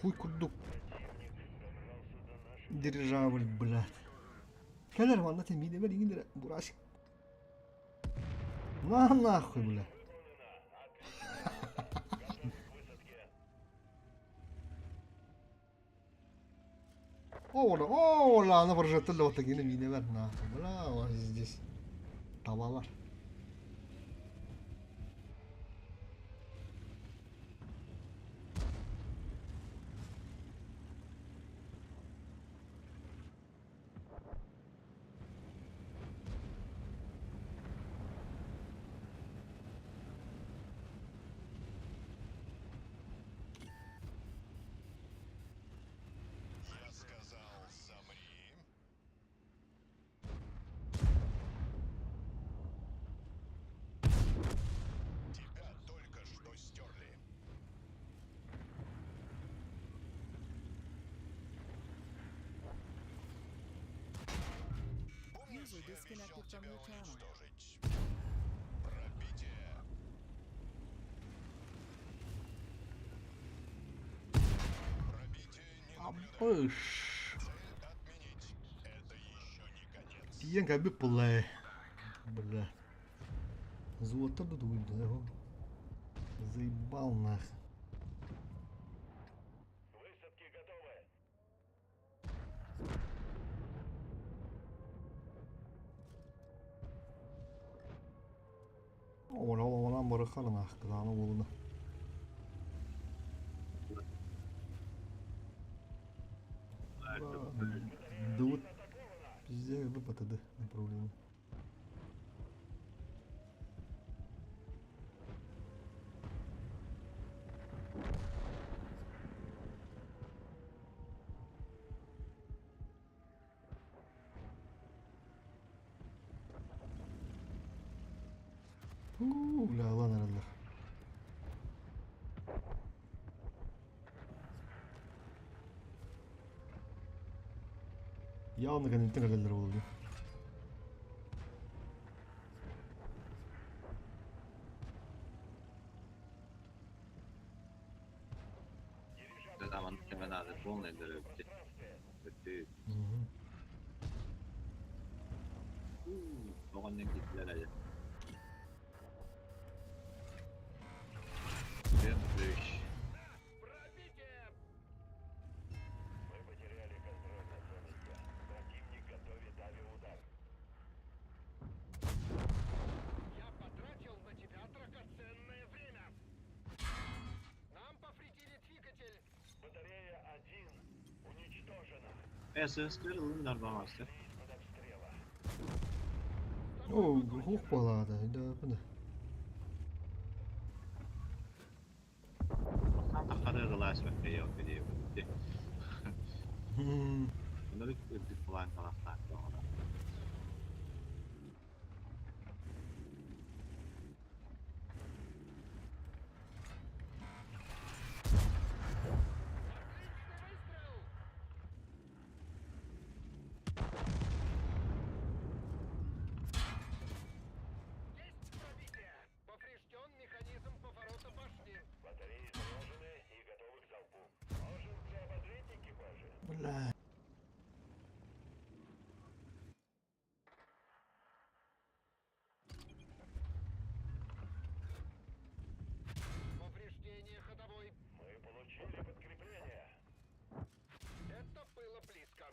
Хуй курдук. Дирижабль, блядь. Кэлэр манна те миди бер иңдер бурашик. На нахуй, бля. Ола, ола, она прожектор вот такие миди бер нахуй, бля, вот здесь. Табалар. Я сказал, замри. Тебя только что стерли. Помнишь, User я обещал disconnected from тебя your channel. уничтожить? Пробитие. Пробитие не наблюдается. Абыш. Цель отменить. Это еще не конец. Тиен как бы плей. Бля. Золото тут выйду, Заебал нах. Высадки готовы. Ола ола барахар нах, кадана болуна. Да вот пиздец бы ПТД направление. Уу, бля, ладно, ладно. Явно кәнеттен кәләләр булды. Zaman hemen adı полный дөрөптү. Өттү. Оҕоннон киттилер әле. Беш. Мы потеряли контроль над зоной Е. Противник готовит авиаудар. Я потратил на тебя драгоценное время. Нам повредили двигатель. Батарея 1 уничтожена. Эсэс kırılın darбамастыр. Из-под обстрела. О, хух балада, да, бына. Там тахары рылас бәккә яу диye. Bunları bir falan kalaklar. Отличный выстрел! Есть пробитие! Поврежден механизм поворота башни. Батареи заряжены и готовы к залпу. Можем приободрить экипажи. Бля. Повреждение ходовой. Мы получили подкрепление. Это было близко.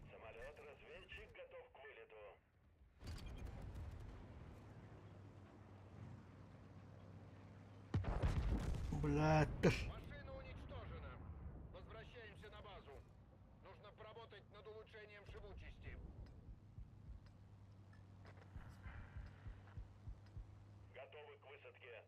Самолет-разведчик готов к вылету. Блядь. Машина уничтожена. Возвращаемся на базу. Нужно поработать над улучшением живучести. Готовы к высадке.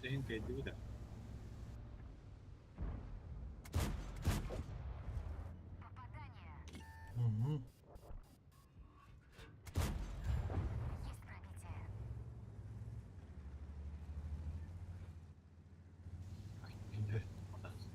Тehen кайдыбыта. Попадание. Угу. Есть пробитие. Есть.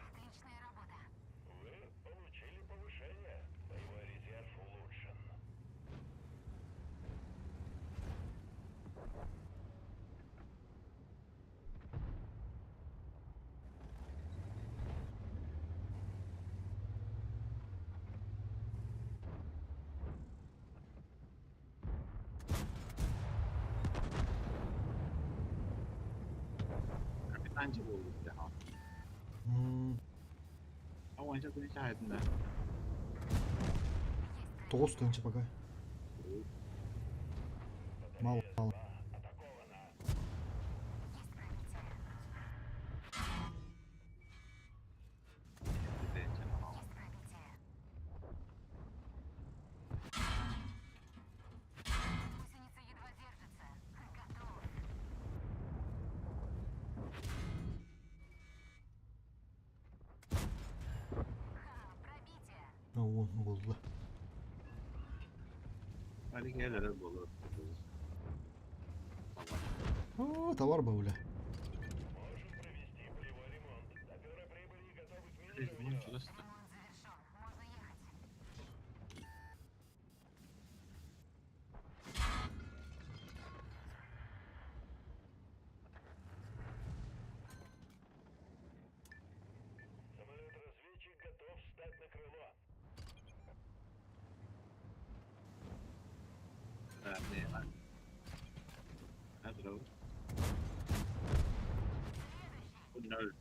Отличная работа. Вы получили повышение. Боевой резерв улучшен. Капитанчик буолбут дии. Оонча күн чаһайтында. Есть Тоғыз пробитие. тынчы пока. Мало, мало. Атакована. Есть пробитие. Есть пробитие. Гусеница едва держится. Готов. Ха, пробитие. А, вон, болды. Али келер болор. А, товар был, бля. Можем провести полевой ремонт. Саперы прибыли и готовы к минированию. Ремонт завершен. Можно ехать. Самолет-разведчик готов встать на крыло. О, На прицеле. Есть отсталь. Машина уничтожена.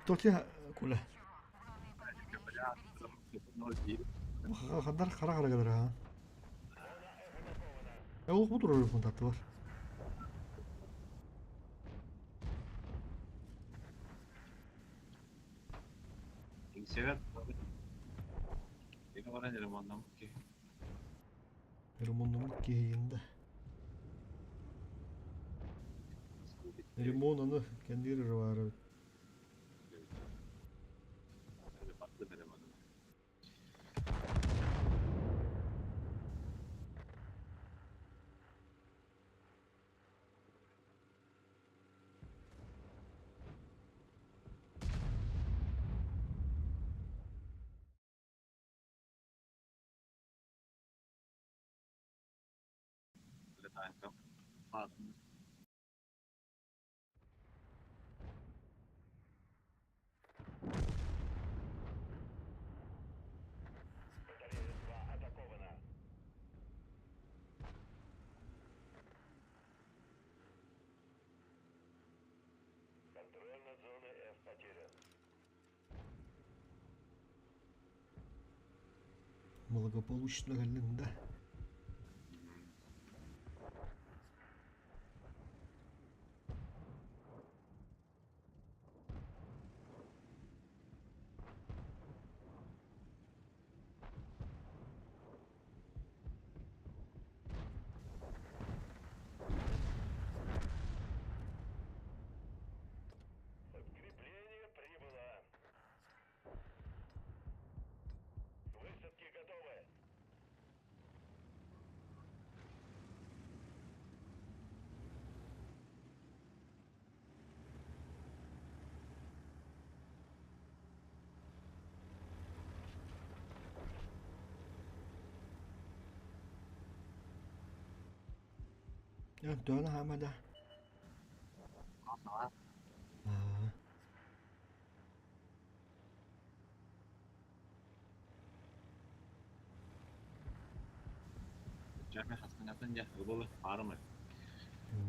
кто тебя, куля? Ничего. Главная победа еще впереди. Хадар хара хара kadar ha. E oğlum bu durur bu tatlı var. Ремонтум кейінде. Ремон аны кендiri var. Батарея 2 атакована. Контроль над зоной F потерян. Благополучно geldim de. Подкрепление прибыло. К высадке готовы. Төһөнү хаама да? Аа. Дьэ, хастанатын дьэ, ылбылы, баарымы.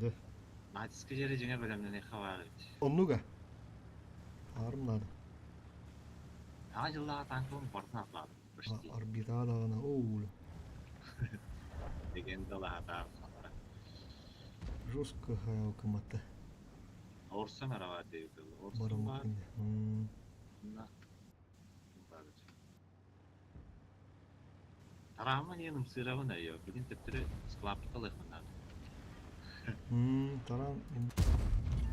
Да. Натиска дьиэри дьиҥэ бэлэмнэниэххэ баар эбит. Оннуга. Аарым наада. Саҥа дьыллааҕы танкабын барытын атылаатым. Почти. Арбитаа даҕаны, оул. Легендалаһатаар сатара. Жестко хаялкамата. Орсам эрэ баар диэбит Орсам Бараммыт баар. кини. На. Баар Тараама диэн ымсыырабын өйөө. Бүгүн төттөрү склаппыта ылыахпын наада. Таран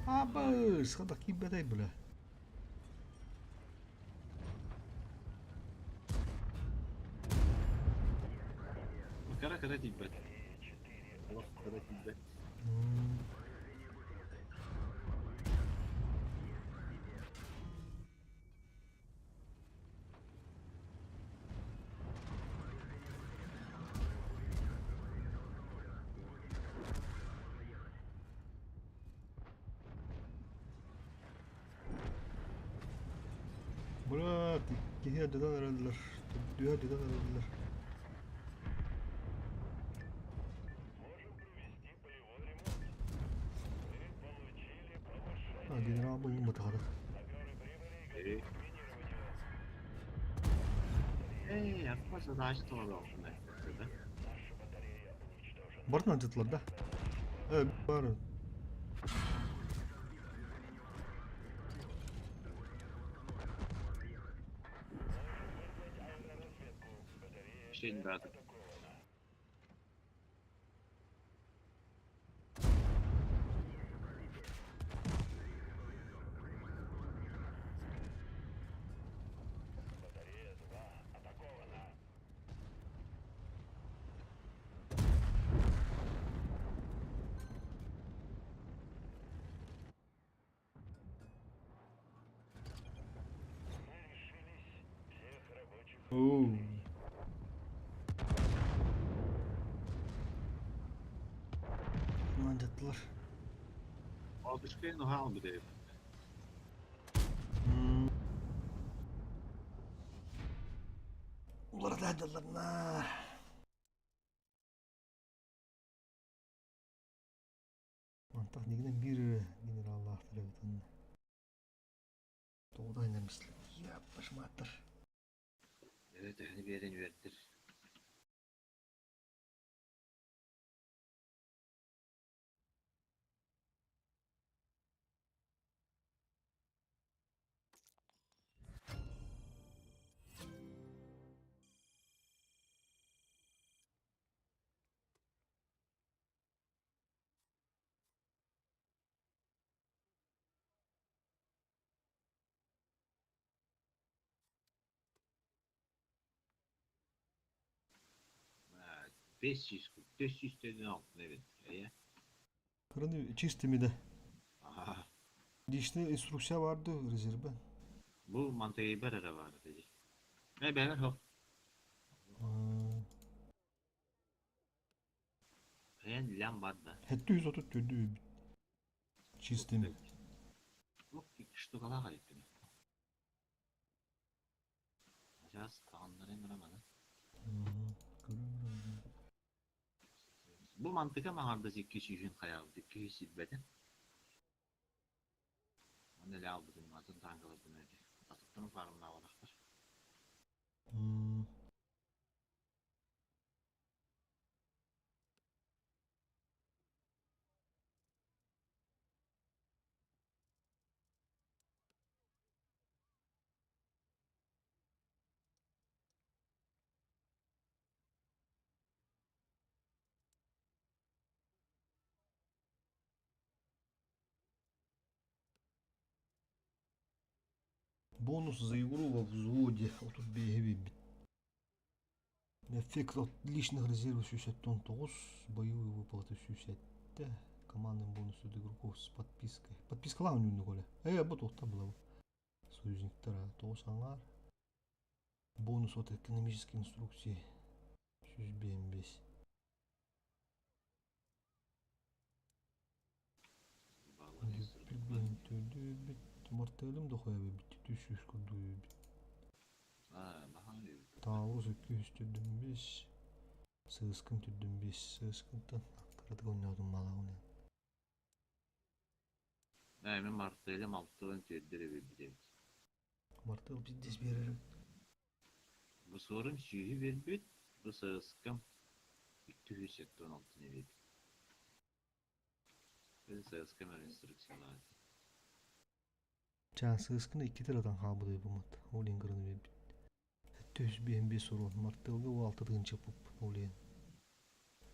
Абыс, хата киирбэтэй бля. Кыра кыра тиийбэт. Олох кыра тиийбэт. Брат, киһи эрдэтэн эрэллэр, төрдүө эрдэтэн эрэллэр. А, генерал буллум бытаҕара. Эй, аппа задача толору да? Бартын алдьатылар да? Э, бар. Şey брат. Оу. Алдьаттылар. Алтышкайын уһаал бүтэйбит. Уларыта сылдьалларына. Мантах нигинен биир генераллаахтар эбит онно. Тоҕо да инэмислик башмааттар. Эбэ төһөнү биэрэн үөрдэр. 500 500 төгүн алтын эбит. Эйэ. Кыраны чистими да. Аха. Личная инструкция барды резерве. Бу мантыйбар эрэ баар дии. Э бэйэбэр хоп. Эйэн лям бар да. 730 төрдү чистими. Бу штукалаах эбиппин. Сейчас таҕыннарайм романы. Бу мантыка маҥардас икки сүүһүн хайаабыт, икки сүүс сирбэтин. Уонна элэ албытын атын таангаларбын эти. Атыттан фармнаабатахтар. Бонус за игру во взводе. Вот тут биэһи Эффект от личных резервов 69, боевые выплаты 67, командный бонус от игроков с подпиской. Подпискалаан үннүк оле. Э, бу туохта была Союзниктара тоҕус аҥаар. Бонус от экономической инструкции 105. Мартыалым дохуя эбит, 300 курдук эбит. Аа, наһаа эбит. Таурус 245, Сыыскын 405, Сыыскынтан кыратык оонньоотум маалаҕын. Ээ, мин мартыалым алтыан түөрдэр эбит эбит. Мартыал пиздец биэрэр эбит. Бу суорум сүүһү биэрбит, бу сыыскам 276 эбит. Мин сыыскам инструкциялаат. Чаа сыыскын икки тыратан хаалбыт буолбут. Ол иһин кыраны биэрбит. 755 сурун мартыалга ол алта тыһыынча пуп ол иһин.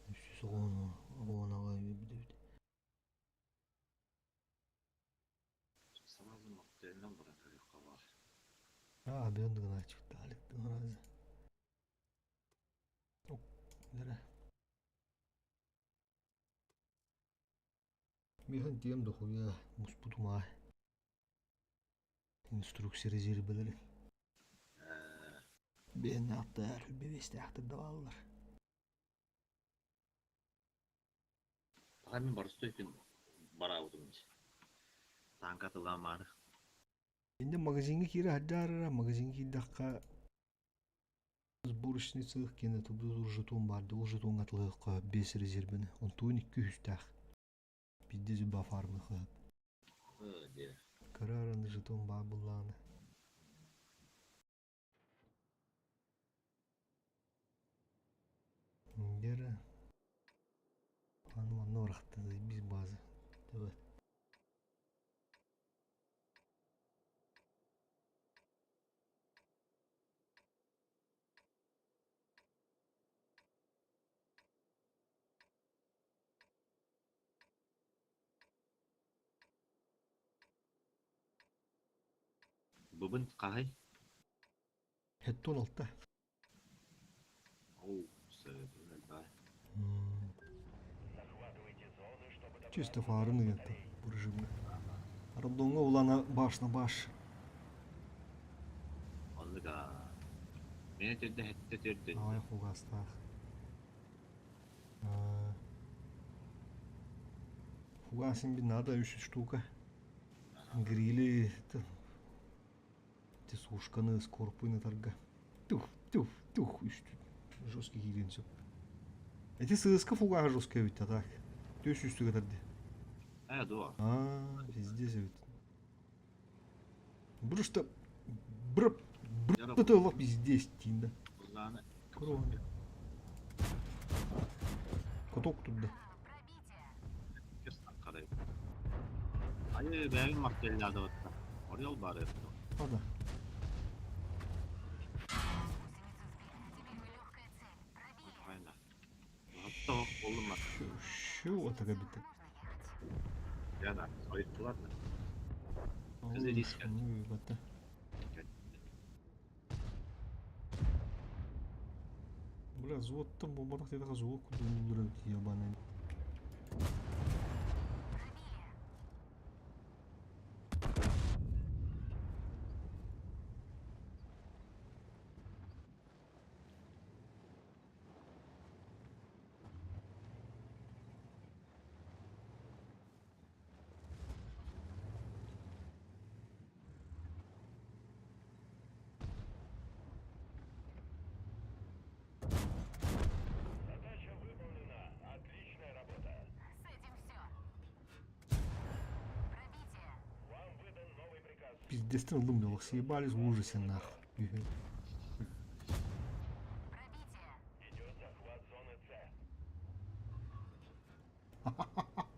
310 аҕай биэрбит эбит. Сразу мартыалынан баран көрүөххэ баар. Аа, бэйэн дыгынааччык таалик дыгынааза. Нere? Миэхэ тиэм дохуя муспутум аай. Инструкция резервэлэри. Бэйэн ааттаар, бэбиэстээхтэр да бааллар. Аҕа мин боростуой күн бараабытым дии. Тааҥка атылаамаары. Инде магазиҥҥа киирэ сылдьаар магазиҥҥа киирдэххэ сборочный цех киэнэ тубдуур жетон баар дии, ол жетоҥҥа атылыахха биэс резервэни, онтуон икки үстээх. Биирдэ зуба фармыха. Диэ. Кыра араны жетон баар буоллаҕына. Дера. Аны манна барахтан биир база. Давай. Быбын хаһай? 76. Оу, сөбүн элбээ. Захватывайте зоны, чтобы Чисто добраться до фарын ыйытта батарей. бу режимҥэ. Рандомҥа улана баш на баш. Оннук аа. Мені төрдө хэттэ төрдөн. Аҕай хугаастаах. Фугасин би надо үс штука. Грили сушканы скорпуйны тарга. Тух, тух, тух, жесткий киирин сөп. Эти сыыска фугаһа жесткая эбит так. Төс үстүгэ тарды. Ээ, дуо. А, пиздец эбит. Бұрышта бр бр тылы пиздец дейін да. Куллааны. Корона. Каток тут да. Карай. Айы, бэйин мартелляды отта. Орел бар это. Ада. Айна. Hatta oğlum bak. Şu, şu атага битте. Яна, айыптылар да. Кыз элиска. Бата. Бля, взводтан болбатах дедіға звук күдүндүрөбүт ебаный. Задача выполнена. Отличная работа. С этим все. Пробитие. Вам выдан новый приказ. Пиздец, ылым делах, съебались в ужасе нахуй. Пробитие. Идет захват зоны С. Есть пробитие.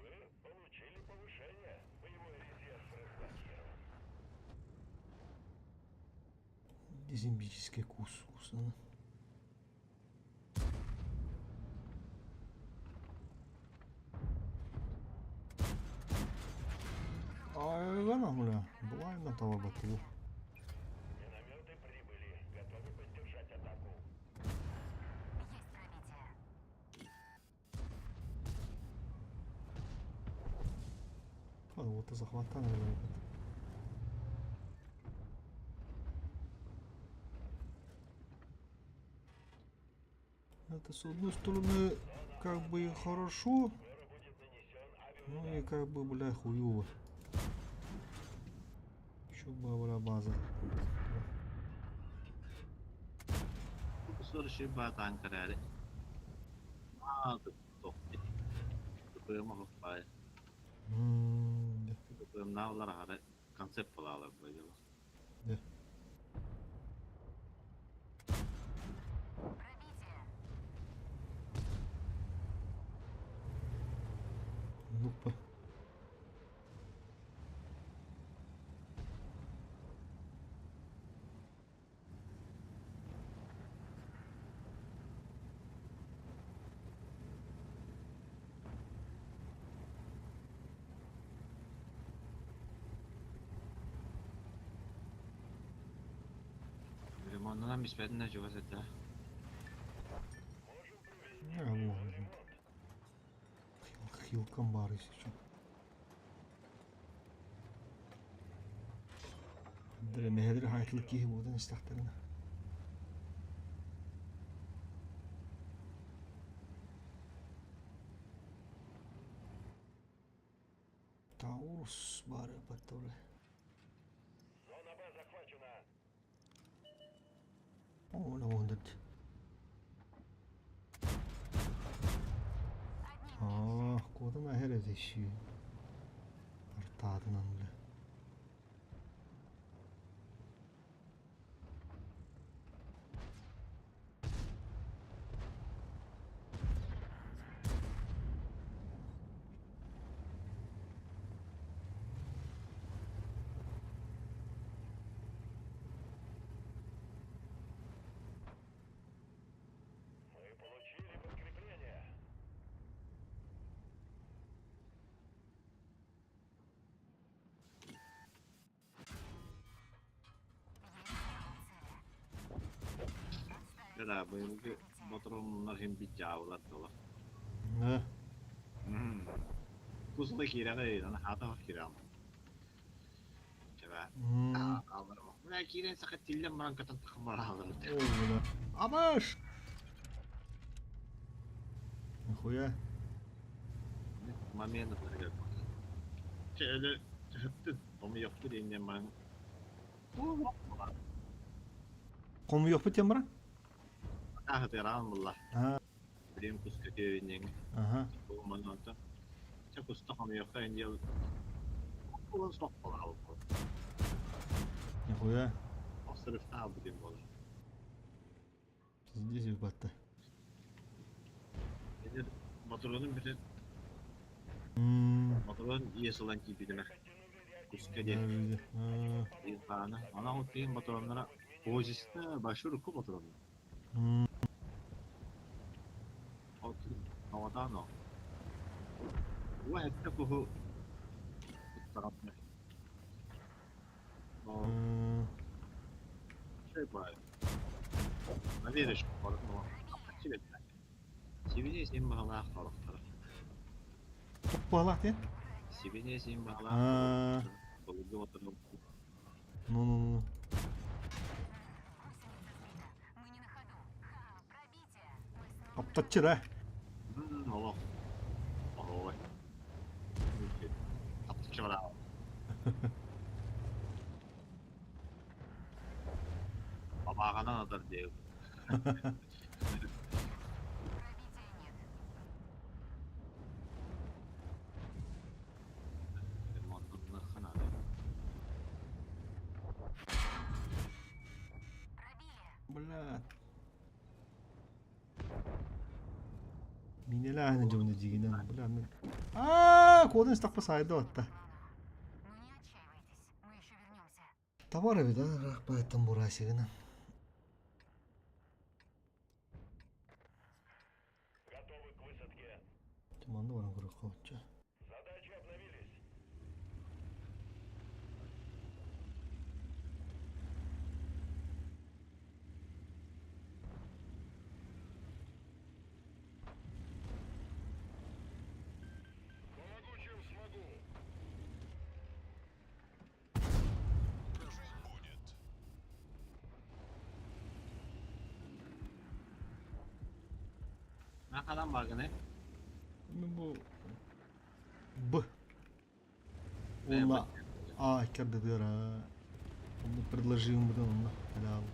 Вы получили повышение. Боевой резерв разблокирован. Дезимбический кус, кусана. Ай, бля, была на того бату. Минометы прибыли. Готовы поддержать атаку. Есть пробитие. Это захваттан эрэ. Это с одной стороны как бы и хорошо, ну и как бы, бля, хуёво. Еще бля, база. Кусор баатаан кэрээри. Аа, тохти. Тупыма хоппай. Тупымнаалар аһара концепт булаалар быйыл. Да. Ну-па. Ремонтунан биспэтинэ чугас этэ. А, вон. Хилкам бар если что. Дре мехедре хайтлык киһи буодан истэхтэринэ. Таурус бары паттоле. Зона Б захвачена. О, на вондат. А, куодан ахер эдиши. Артаадынан бля. Мы получили подкрепление. Да, быйылгы ботурумнар хим бит жаабылар дола. Да. Кусла киирэ ана хата киирэ. Чэбэ. Алар. Мына киирэн сака тиллен баран катан тахмар алар. О, бля. Абаш! Нихуя. Момент бер. Чэле төптү. Ому ёкту дейин баран. Кому yok бит бара? Ах, теран булла. А, Билем куска киирэн. ага. Бу мананта. Чэ куста хам ёкта инде. Улан соқ бола. Нихуя. Осырыфта бу бола. Пиздец батта. Эдер батыронун бир батырон иесылан кийбитиме. Куска де. А, Ана, ана ол тиин батыроннара позиста башыр ку батырон. Ол таватано. Уа хэтте куху. Тарапны. Но шей бай. Навериш барып. Чибет. Сибине син багала хорохтар. Балак те? Сибине син багала. А, Болугу батырон. ну ну ну. Аптатчы да. Олох. Ой. Аптачы бара. Бабаганан адар дейм. Бля. Минеле жобуну жигинен. Бля мен. А, кодын стакпа сайды атта. Товары бит, а, рахпайттан бурасигина. Готовы к высадке. Туманды баран көрөк кобутчу. Задачи обновились. Помогу, чем смогу. Ханан бааргыный? Мин бу Б. Уонна А икки ардытыгар онно предложим бутун онно халял.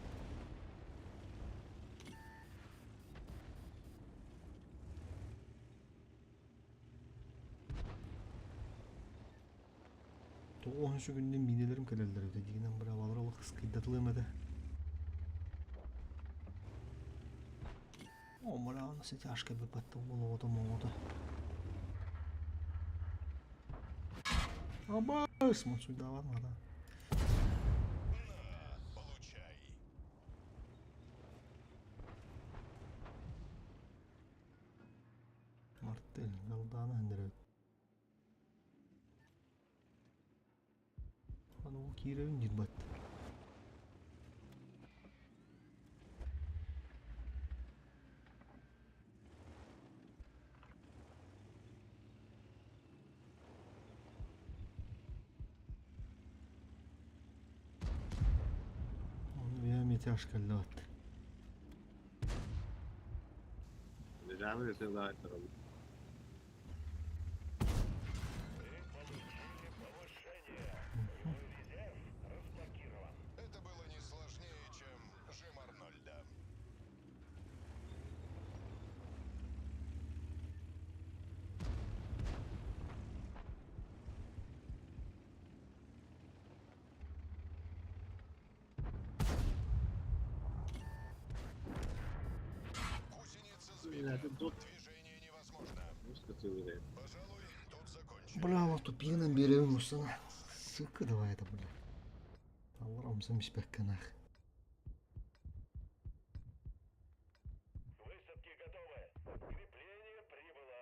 Тоҕуһунчу күнүнэн миинэлэрим кэлэллэр эбитэ дигинэн быраабалар олох кыскыйдатылыам этэ. О, быраабаны ситяшка биппаттым олоҕото моҕото. Абас, мансуйдаабат мата. На, получай. Мартель, Галдана хендеребит. Аны ол киирэбин диир бат. Оны бэйэм этяж кэллэ бат. Лежавы сылаа турабыт. Вы получили повышение. Боевой резерв разблокирован. Это было не сложнее, чем жим Арнольда. Гусеница сбита. Тут Движение невозможно. мускатылы. Пожалуй, тут закончим. Бля, вот тупинан биэрэбин мусана. Сука, давай это, бля. Аллар умсам испэкканах. Высадки готовы. Подкрепление прибыло.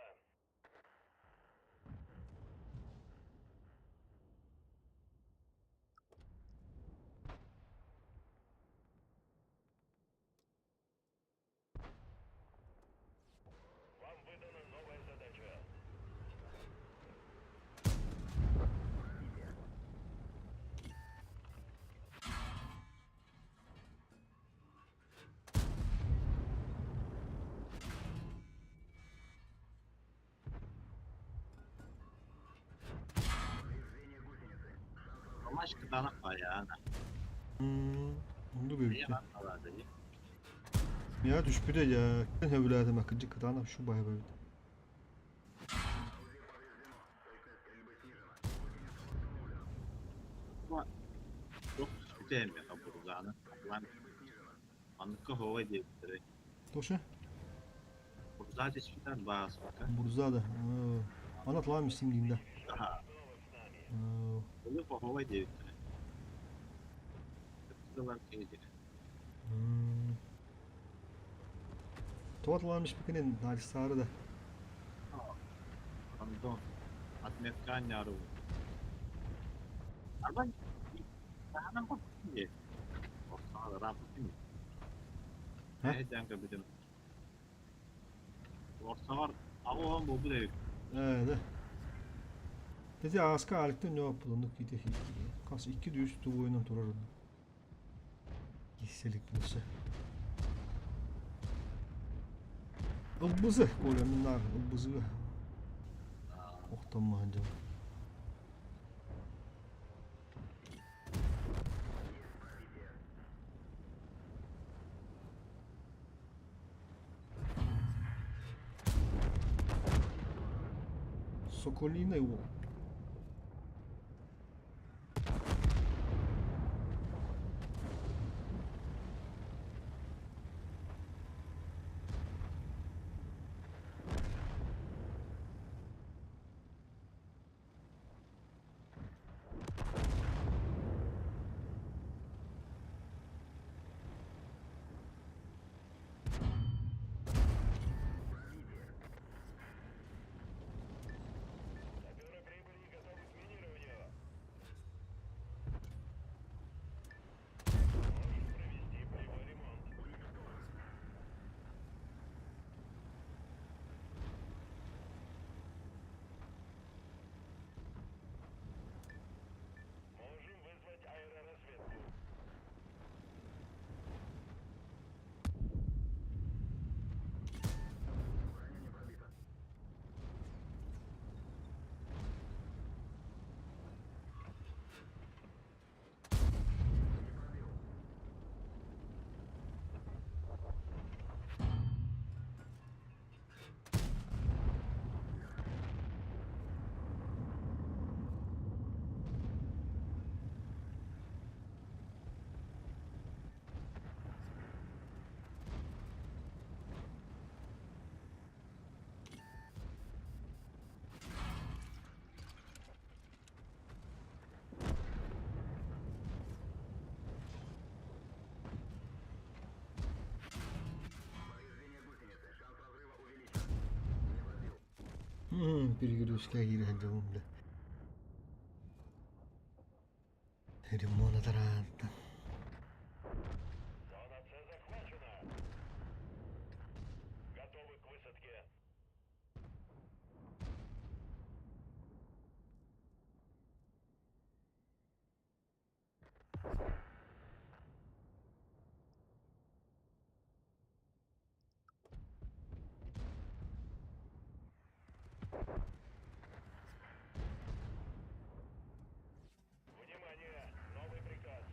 Вам выдана новая задача. Ромашка кытаанах баайаана. Онду Ийэ бүппүт. алаада дии. Я түспүтэ дьэ сөбүлээтим кырдьык кытаанах шу баһыба эбит. Туох түспүтэ эмиэ хабырҕааны хабылаан манныкка оһуобай диэбиттэрэ. Тоша? Бурзаа түспүтэ бааспыта. Бурза да. Ана тылаам истим диин да. Аха. Олус оһуобай диэбиттэрэ. Тылар киһи Тоҕо тылаам испикинин наадьыстаары да. Андон отметка анньаарыбын. Арбан таһынан барбытым дии. Ортоҕо ырааппытым дии. Эһэйдээн көрбүтүм. Ортоҕор аҕа буолбут эбит. Ээ да. Дети ааска аарыктан ньооппут оннук киитэ хас икки да үс тубуойунан турар оннук. Кисселик өссө. Ылбызы Коля миннаар ылбызыга охтоммаһын дьон. Соколиный уол. Саперы Перегрузка киирэ сылдьабын да. Ремонт тараантан. Зона С захвачена. Готовы к высадке. Внимание! Новый приказ.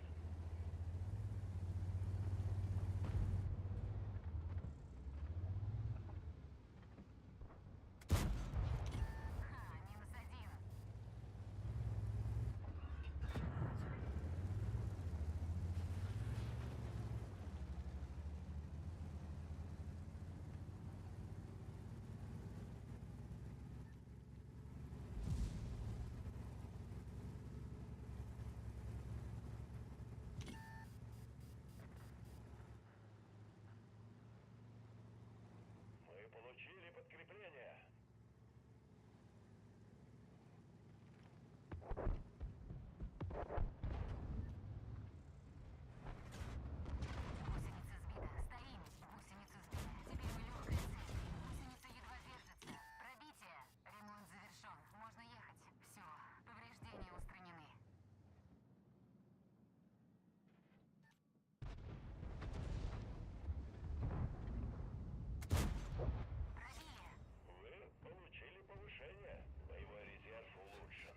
Мы получили подкрепление. Вы получили повышение. Боевой резерв улучшен.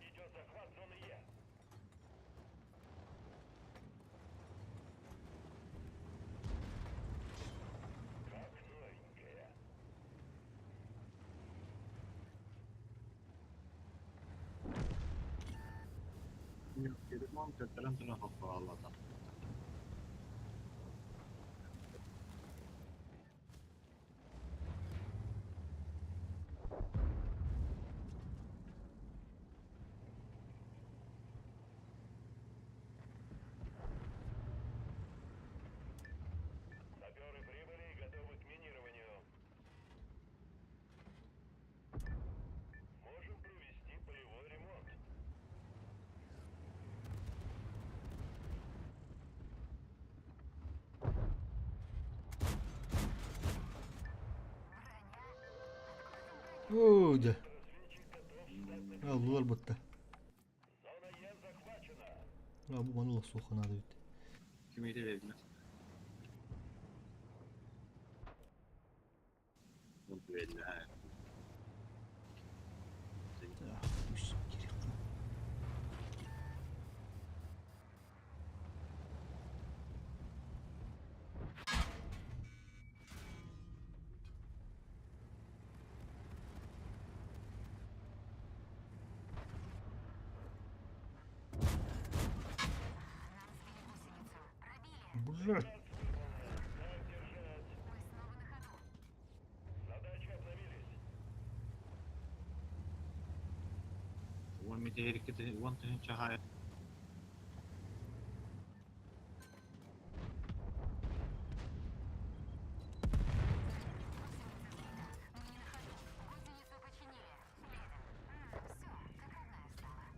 Идет захват зоны Е. Как новенькая. Ремонт көрдөрөн туран хоппооллата. Саперы прибыли и готовы к минированию. Можем провести полевой ремонт. Оо дьэ. Аллылар бытта. Зона Е захвачена. А бу маны суох наада эбит. Кимиэхэ биэрдилэр? Ол биэрдилэр. Үс кириэххэ. Блядь. Так держать. Задачи обновились. Уон метеһириккэ уон тыһыынча хаайа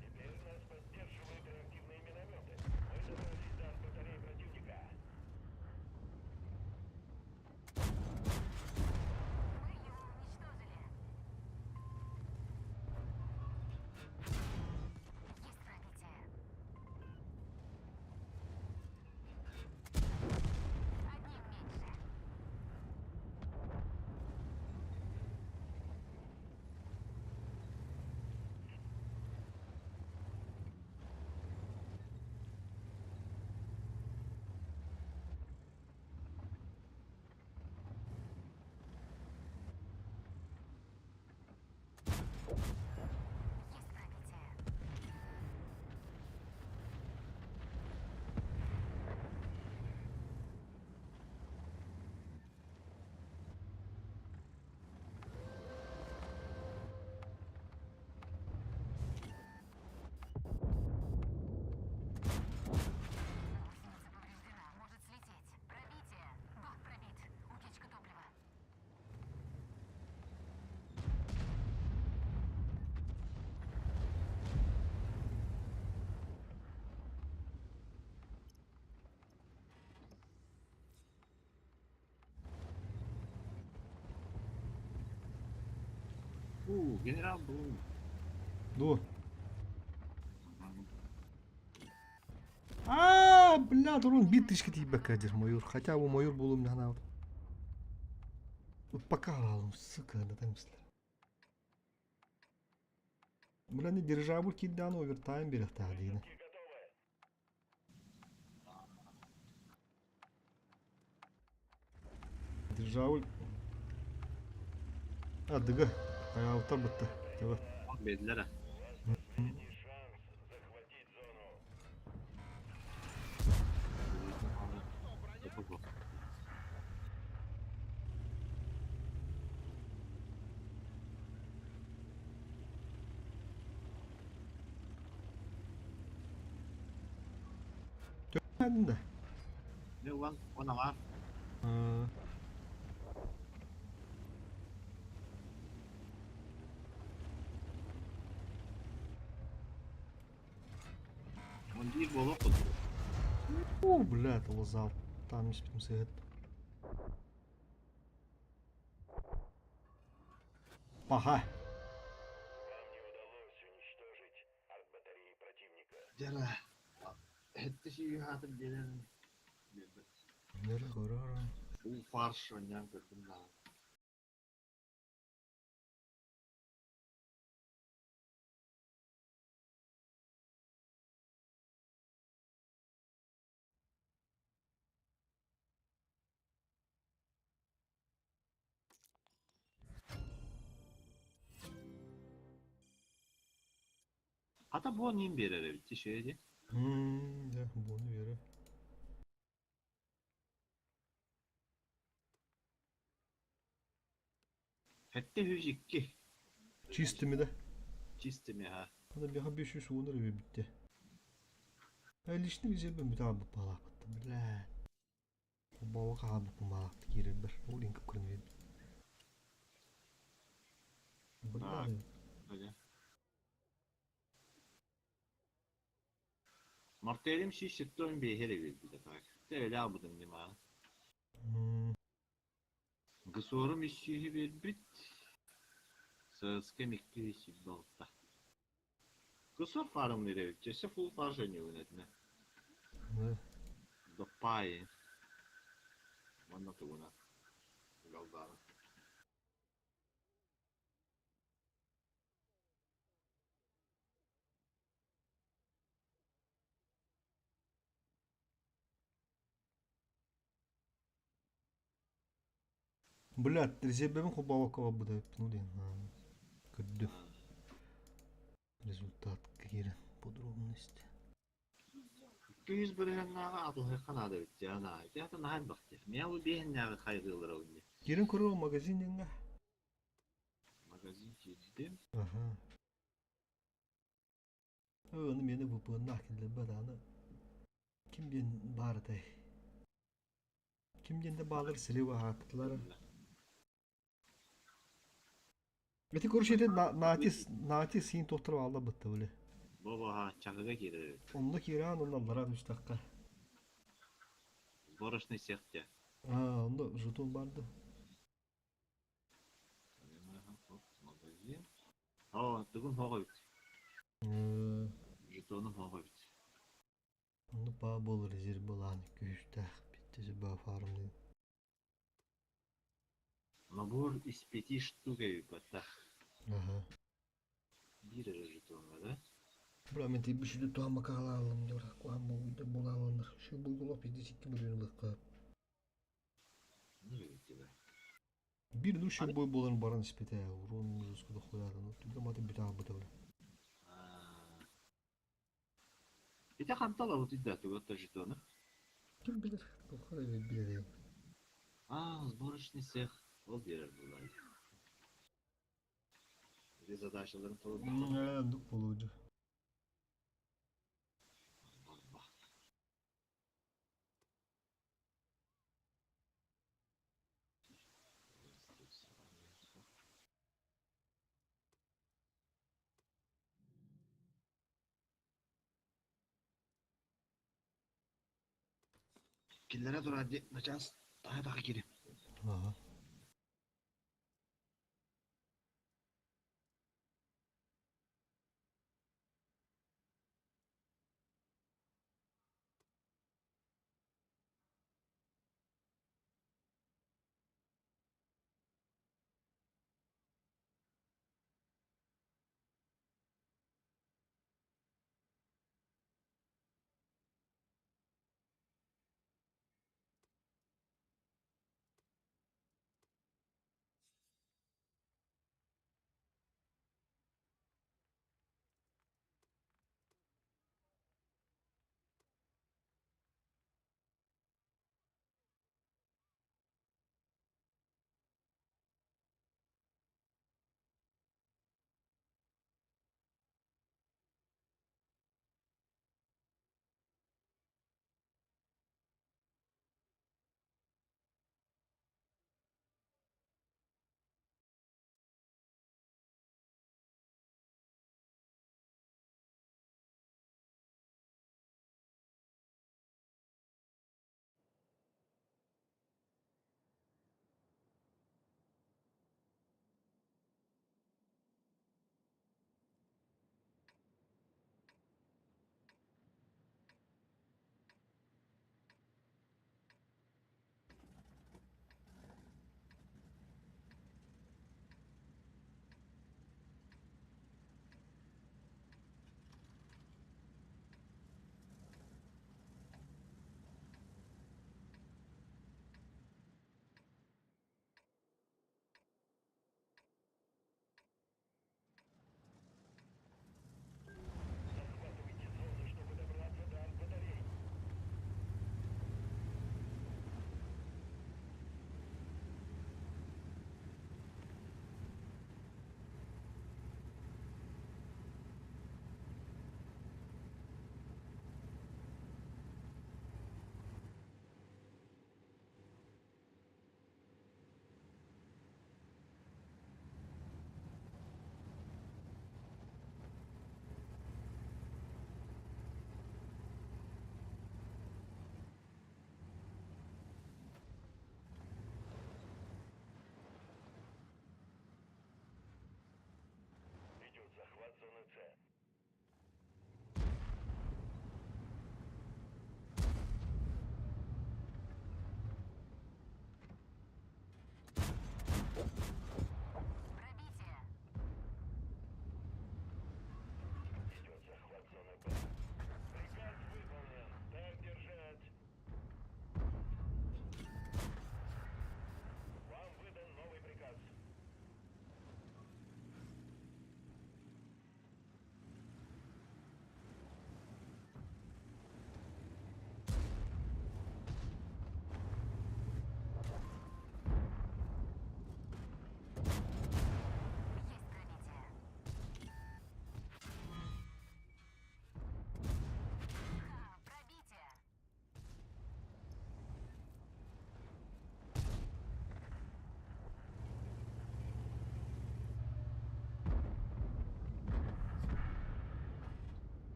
Теперь нас поддерживают реактивные минометы. Мы добрались до батареи противника. Генерал буолуҥ. Дуо? Аа, бля, турун биир тысячка тиийбэккэ дьэр мойур. Хотя бы мойур буолуом дии санаабытым. Пока хаалым, сука, да там Бля, не дирижабль киирдэҕинэ овертайм биэриэхтээх диигин. Дирижабль Адыга хайаабыттар бытта. Төбө. Биэдилэр Да. Не уан, он аҥаар. Он биир буолуох курдук. О, бля, это лазал. Там испитим сыгыт. Паха. Вам не удалось уничтожить артбатареи противника. Дьэ, эттэ сүүһаатын биэрэн биэрбэт. Нөрө көрөр. Фул фарш онньоон көрдүм даҕаны. Хата буон иин биэрэр эбит дии дии. Дьэ, буону биэрэр. 702. Чистыми да? Чистыми, ха. Аны биэхэ 510 эрэ биэрбиттэ. Личный резервбин бүтэ хаалбыт баалаахпыттан, бля. Холбообо хаалбыппын баалаахпыт киирэрбэр. Ол иһин кып-кыраны биэрбит. Бля. Мартелим 175 эрэ биэрбитэ так. Тэбэлээх албытым дии маа. Гсорум үс сүүһү биэрбит, ССК-м 226. Гсор фармныыр эбит, өссө фулл фарш өнүгүн этинэ. Доппаайы уонна тугунан галдаана. Блядь, резервэбин холбообокко барбыт эбиппин ол диэн көрдүм. Результат киирэн подробности. 200 бырыһыаннааҕы атылыахха наада эбит дии, анаа. Ити ата наһаа элбэх дии. Миэхэ бу биэһиннээҕи хайҕыыллара инньэ. Киирэн көрөр магазин диэҥҥэ. Магазин киирдим. Аха. Ону миэнэ ВПН-наах киллэрбэт аны ким диэн баар этэй? Ким диэн да баалар слива аһааттылар. Ити короче ити Натис Натис сиин туохтара баалла бытта били. Бобоха чакыга киирэр эбит. Онно киирэн онно аллараа түстэххэ. Сборочный цех те. А, онно жетон бар да. Магазин. Оо, тугум хоҕо эбит. Жетонум хоҕо эбит. Онно паа буолар резерв былаан күүстээх биттэ баа фармныын. Набор из пяти штук эбит баттах. Аха. Биир эрэ жетоҥҥа да? Бля, мен тиийбит сүдү туһаммакка хаалалым диор куһаҕан буолбута буолааланнар. Şu буйгулап пиздец икки бөлүөнү ылыахха. Ну, видите, Биир ну бой буолан баран испитэ урон мужеску дохуярын түгэ маты бүтэ хаалбыта бля. Ити хантан ылбыт да тугутта жетону? Ким билэр, туохха да билэрэй. А, сборочный цех. Ол биэрэр буоллар. Ити задачаларын толорбуттар. Оннук буолуо дьэ. Барбах. Киллэрэ турар дии, начаас таһа-таһа киирим. Аха.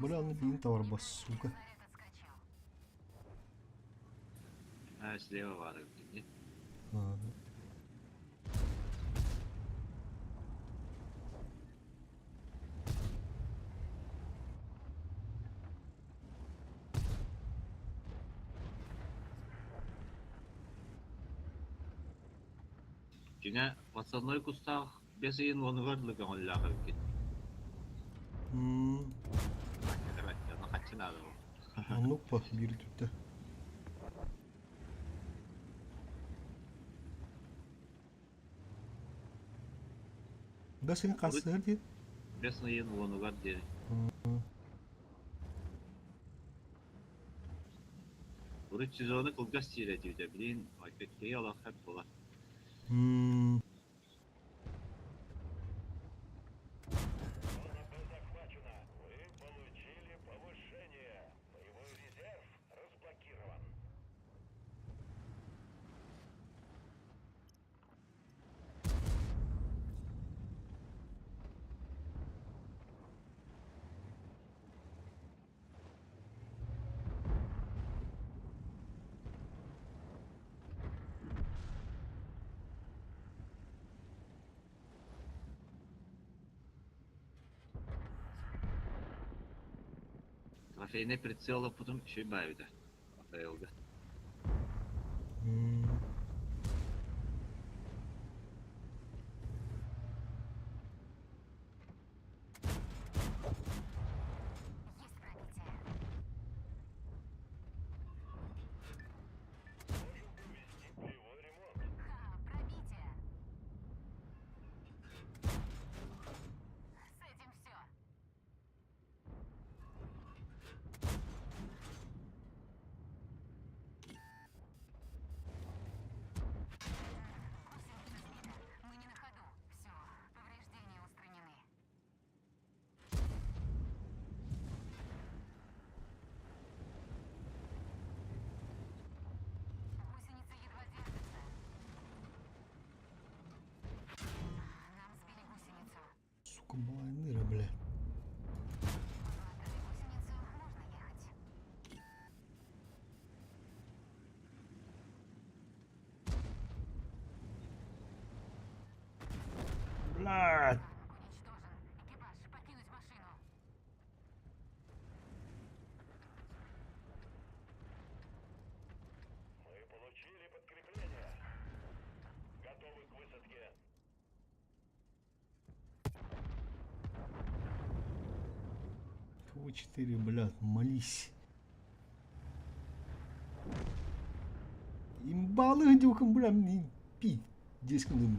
Бля, аны биин товарбас, сука. А, слева баар эбит дии. Дьиҥэ, пацаннары кустаах бэс ыйын уонугар дылы көҥүллээх эбиккит. Онно хаччы наада буолла. Оннук па биир түптэ. Бэс ыйын хасыһар диэн? Бэс ыйын уонугар диэри. Урут сезону кылгас диир этибит, билигин киһи олох сөп буолар. Зона Б захвачена. Вы получили повышение. Боевой резерв разблокирован. Трофейный прицел опытым үчүгэй баайбыта. АПЛга. Можем провести боевой ремонт. Сука, малая ныра, бля. Блядь! Мы получили подкрепление. Готовы к высадке. Ту-4, блядь, молись. Имбалы дюком, бля, мне пить. Десять блин.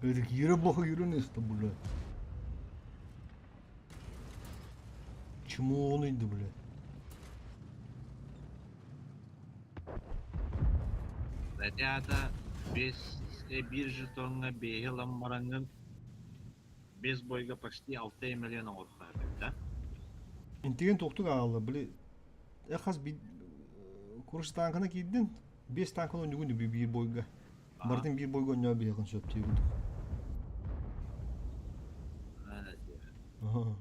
Это киирэ плохо киирэн бля. Чему он иди, бля? Ата без биир жетоҥҥа биэһи ылан бараҥҥын без бойга почти 6 миллион оҥоруохтаах да? Интиген тоқтук аалла, били. Эхас би курс танкына киирдин, бес танкын ойнугун биир бойга. Бартын биир бойга ойноо биһиэхин сөп тиэгут. Ага.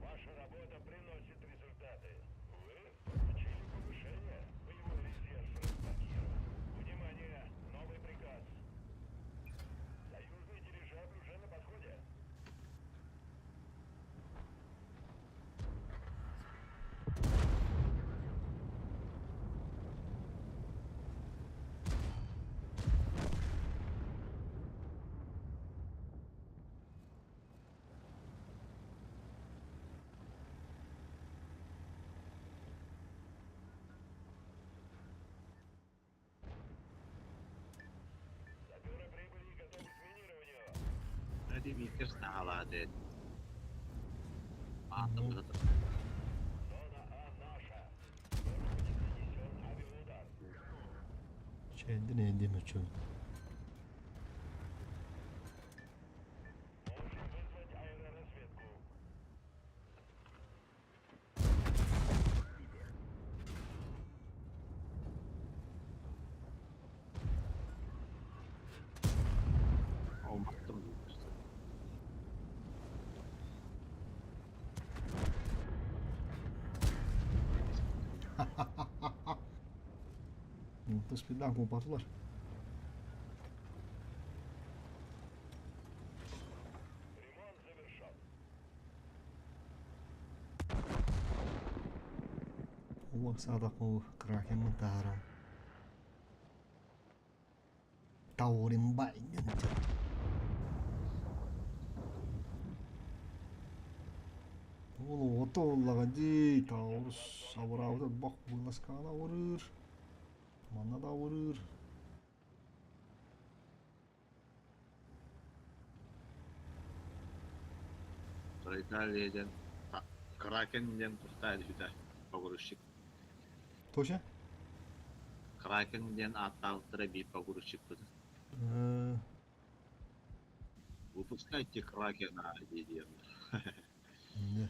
Ваша работа приносит результаты. Вы получили повышение. Боевой резерв разблокирован. Внимание! Новый приказ. Союзный дирижабль уже на подходе. Сникерс таһаалаата Маата быһата. Зона А наша. Скоро будет нанесен авиаудар. Чэйдин эйдиэм өчөн. Можем вызвать аэроразведку. Олматтым. Тыспидан куоппатылар. Ремонт завершен. Уон саадах кракеммын таһааран Тауринбай диэн Ол оҕото буоллаҕа дии, Таурус абыраабыт элбэх быласкаҕа да абырыыр, манна да абырыыр. Италия диэн Кракен диэн тустаах үһүтэ погрузчик. Тоша? Кракен диэн ааттаабыттара биир погрузчикпыт. Выпускайте Кракена диэн. Не.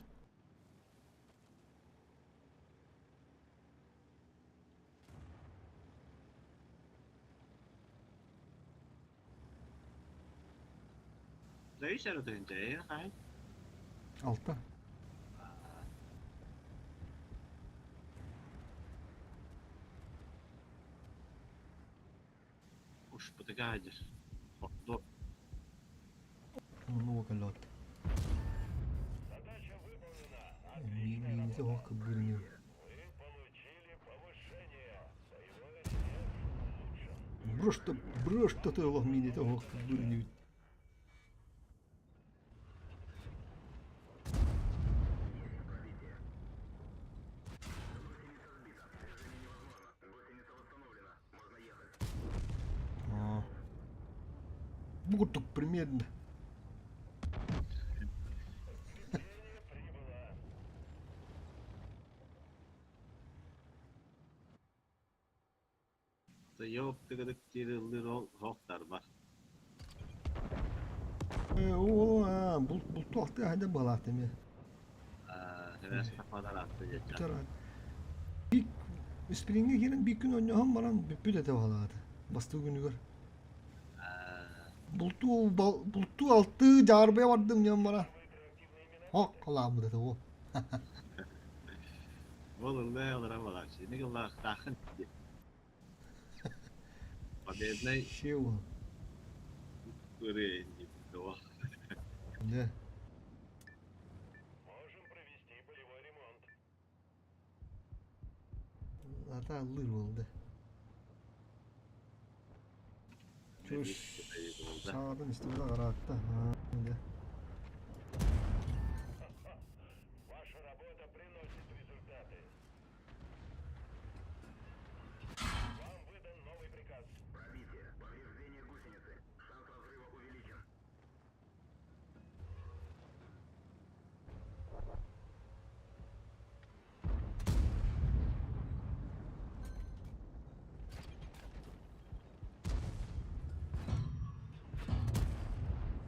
Зависит от хай. Алта. Уж потыгаадыр. Ордо. Ну, калот. Задача выполнена. Отличная Мини работа. того кыбырню. Вы получили повышение. Боевой резерв улучшен. Брошто, брошто ты лох мини того кыбырню. А. Бугуртук примерно. Подкрепление прибыло. Йоп тыгыдык тириллир ол хоқтар бар. О, а, бул булту алты хада балаты ме. Хевес тападар атты жече. Бүтэр. Бик спринге кирен бик күн ойноһон баран бүппүт этэ балааты. Бастыы күнүгэр. Булту булту алты жаарбая бардым ньон бара. Хок калаабыт этэ о. Ол ыллай олара балачы. Не кыллах тахын. Победный Шеу. ыры не было. Да. Можем провести полевой ремонт. Ата лыр болды. Чуш. Сағатын истебеде қаратты. Да. Ваша работа приносит результаты. Вам выдан новый приказ. Пробитие. Повреждение гусеницы. Шанс разрыва увеличен.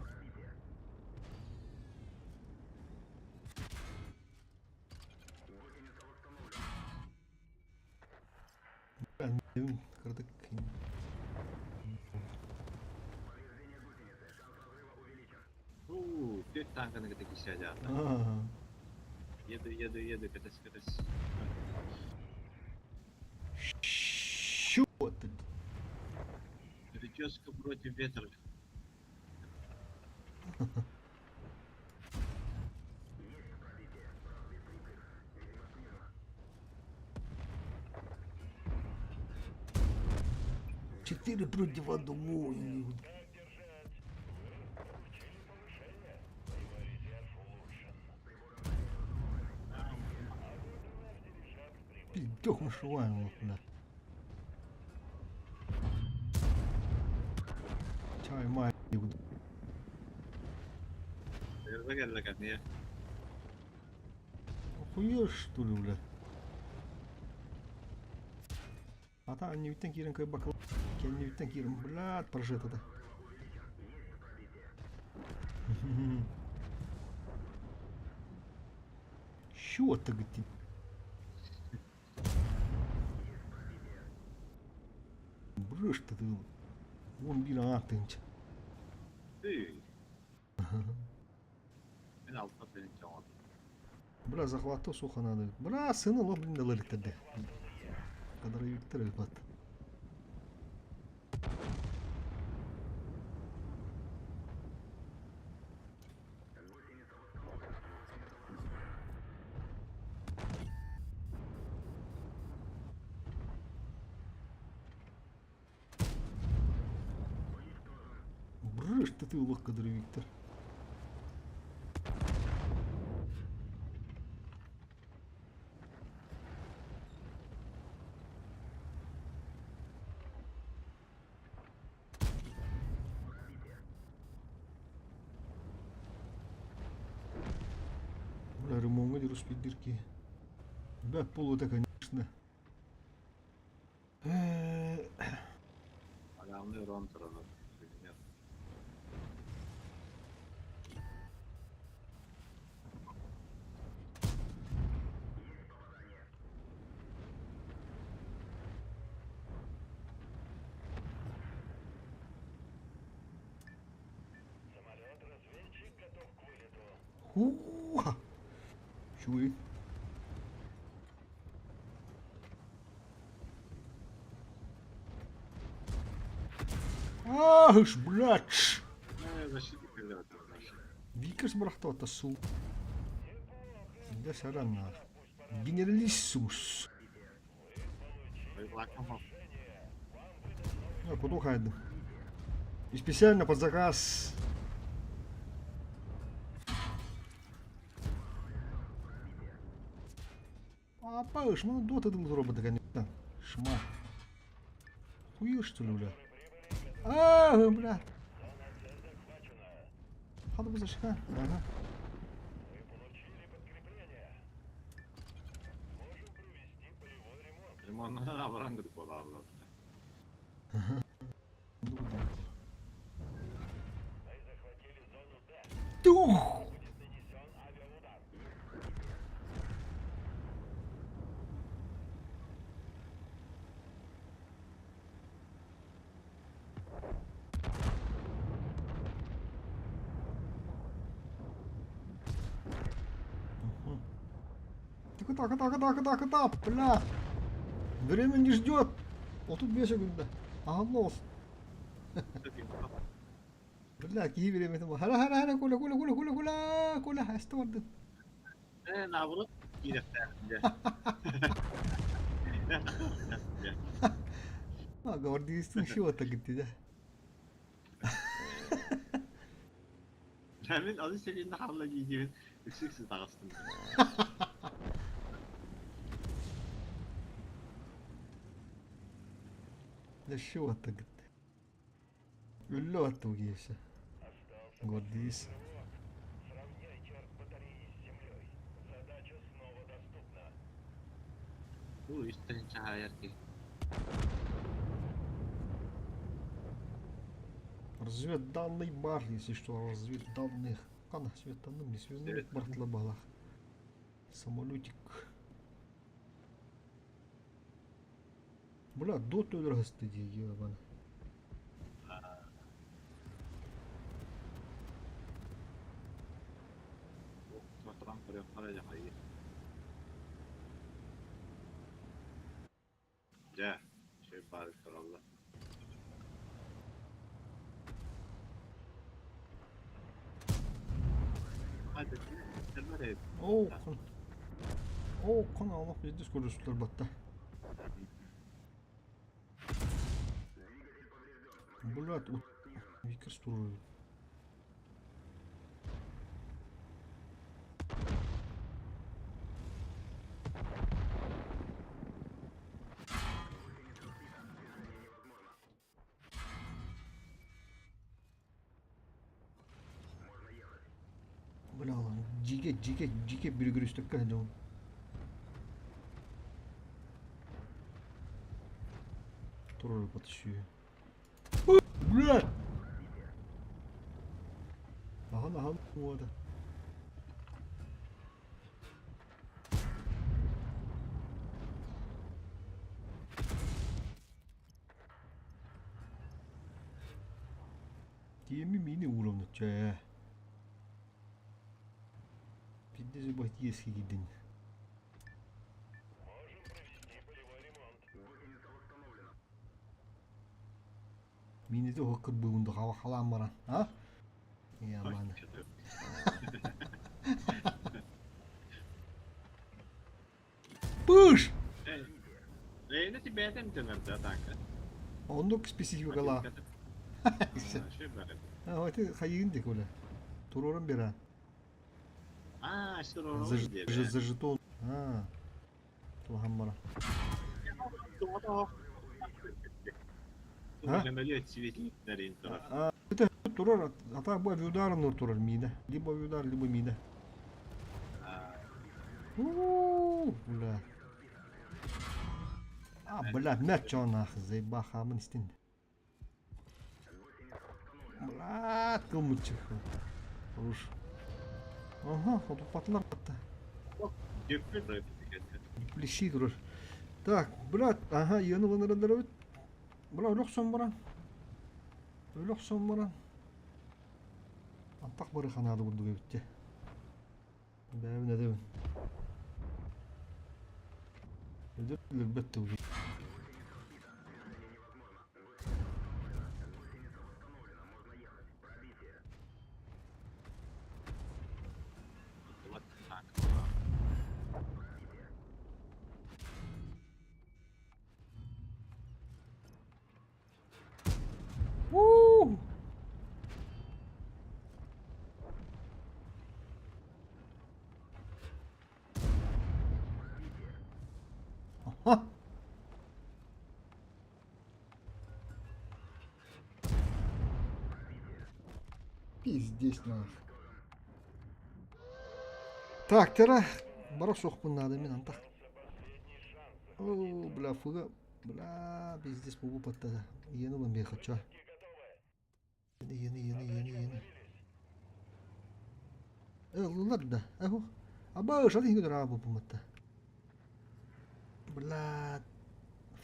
Пробитие. Гусеница восстановлена. Кырдык. Повреждение гусеницы. Шанс разрыва увеличен. У, пек танканы кете кисядя. Аа. Еду, еду, еду, кетес, кетес. Шо ты? Прическа против ветра. Есть пробитие. Разбит триплекс. Видимо снижена. Четыре против одного. Так держать. Вы получили повышение. Боевой резерв улучшен. А вот и наш дирижабль прибыл. Пиздёх мышеваем, бля. Чай май. Эрдэ кэллэ кэнниэ. Охуешь, что ли, бля? Ата анньыбыттан киирэн кыайбакка кэннибиттэн киирэн, блядь, прожит это. Чего ты, говорит? Брыш ты, Вон биир аҥаар тыһыынча. Үй. Мин алта тыһыынча оҥордум. Бля, захватта суха надо. Бля, сына лох блин дала Кадровиктар элбат. Брыш ты ты лох кадровиктар. Бля, ремоҥҥа дьоруспуйдуур киһи. Бля, полута, конечно. Главный урон туранар. Самолет-разведчик готов к вылету. Һуу-ха! Үчүгэй. Ах, блядь! Викас бырахтабата суу. Дэ сараннаах. Генералиссимус. Куду хайдым. И специально под заказ. Апа, шма дота дыл робота, конечно. Шма. Хуешь, что ли, бля? А, бля. Хады бузашка. Ага. Ремонтынан абаран гыдык буолааллар. Тух! Ты куда, куда, куда, куда, куда, бля? Время не ждет. Вот тут 5 секунд. Ага, нос. Бля, киһи время Хара, хара, хара, куля, куля, куля, куля, куля, куля, эстэ бардын. Э, наоборот, киирэхтээхпин дьэ. А, гвардейстың шиота гитти да. Мин аны сэлиэннэ хаалла дии-диибин үксү-үксү таҕыстым. Да шиота гитти. Үллэ баттым киһиэхэ. Гвардеец. Сравняйте артбатареи с землей. Задача снова доступна. Бу үс тыһыынча хаайар киһи. Разведданный бар, если что, разведданных. Ана, светданным, не связанных бартла балах. Самолетик. Бля, до төлөр хасты дии, ебана. Туран көрүөххэ эрэ дьахайыы. Дьэ, үчүгэй баар тураллар. Оо, Оо, хон олох биирдис көрүстүлэр батта. Блядь, Викерс турур. Дьике, дьике, дьике бүрүгүрүстөккө сылдьабын. Турар потащу. Блядь! Ахан ахан уода. Тиэми миини уурамнычча ээ. Пиздец ебать иэски киирдин. Можем провести полевой ремонт. Миинити оһох кырбыыбын да халаан баран, а? Яманы. Пыш! Эйне ти бэйэтэ эмтэнэр да атака. Оннук спецификалаах. А, это хайыын дик оля. Турорун бера. А, За, за жетон. А, туһан баран. А? Это турар, а так бу авиударын турар миинэ. Либо авиудар, либо миинэ. У, бля. А, бля, мячо нах, заебахамын истин. Бля, кылмычых. Уж. Ага, хотуппатылар батта. Плещи турар. Так, брат, ага, ианы ылан Бля, өлө охсон баран. Өлө охсон баран. Антах бары ханаады курдук эбит Бэйэбин этэбин. Өлөр өлөрбөт да уже. Уу! Аха! Пиздец нах. Так, тера бара суохпун наада мин антах. О, бля, фуга. Бля, пиздец бугу паттада. Иени ылан биэ хочу. Иени, иени, иени, иени. Э, ыллылар да. Эху. Аба, ышан иһин көтөр аабы буматта. Бля,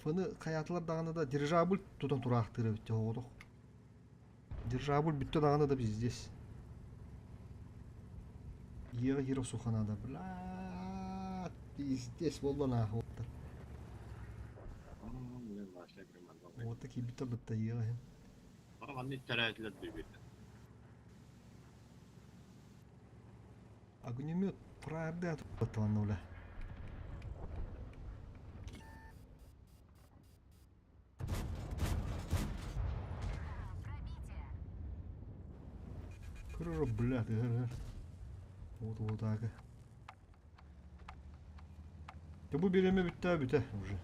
фыны хайаатылар даҕаны да дирижабль тутан тураахтыыр эбит оҕотох. Дирижабль бүттэ даҕаны да пиздец. Еға кире охсуохха наада. Бля, пиздец буолла нахуй. Уота киирбитэ бытта еҕа иһин. Маннык төрөөтүлэр дүүбүт. Огнемет правда отталанна бля. Кырыр, бля, тыгыр. Вот вот так. Дьэ бу бириэмэ бүттэ бүтэ уже.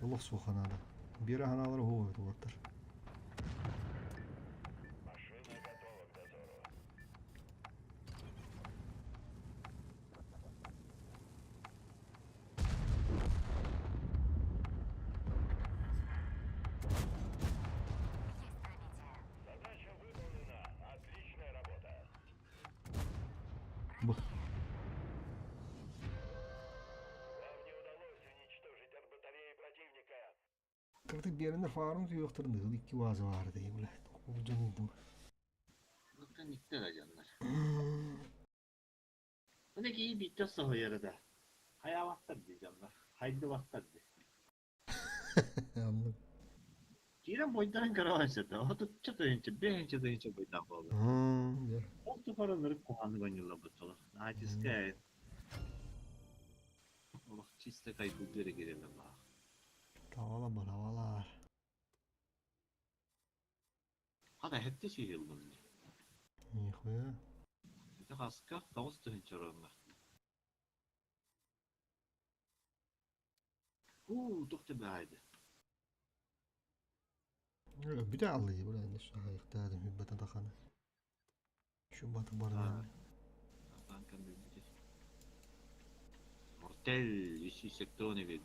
Олох суоха наада. Биэрэ ханаалара уһуо эбит уолаттар. Машина готова к дозору. Задача выполнена. Отличная работа. Бу. Вам не удалось уничтожить арт-батареи противника. Кырдык биэрэннэр фаарым түйүөхтэрин ыһыл икки ваза баар дии бля. Дьон ыйдым. Нуктан иттэ да дьоннор. Мына киһи биирдэ соһуйара да. Хайаабаттар дии дьоннор. Хайдыбаттар дии. Оннук. Киирэн буойдарын көрөҕүн сөтө. Отучча тыһыынча, биэһинчэ тыһыынча буойдаах буолла. Ол тухары ынырык куһаҕаннык оонньуулларбыт Натискай олох чисто кайфуйдуу эрэ киирэллэр баҕар. Тавала баравалар. Хата эһэтти сиһилбин дии. Нихуя. Ити хаска 9000 оруоҥҥа. Уу, туох да баайды. Бүтэ аллыы бу хайыктаадым хүббата таханы. Шубаты барынан. Танкам билбити. Мортель 370 биэрбит.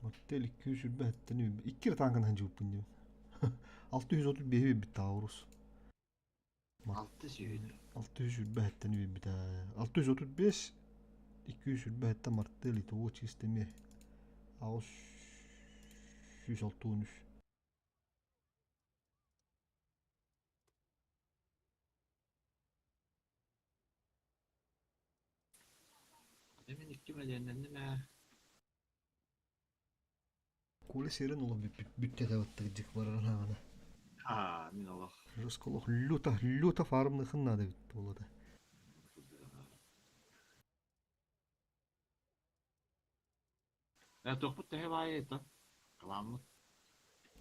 Мортель 227 Икки эрэ танканы сылдьыбыппын диибин. 635 биэрбит Таурус. 600. 627 биэрбитэ. 635 227 Мартель итого чисто эмиэ 863. Мин икки мэлиэннэнним ээ. Коля сиэрин олох бүттэ дьик барарын хаҕана. Аа, мин олох. Жестко олох люто, люто фармныхын надо бит буолата. Э, тохпут тэһэ баайы это. Кыламмыт.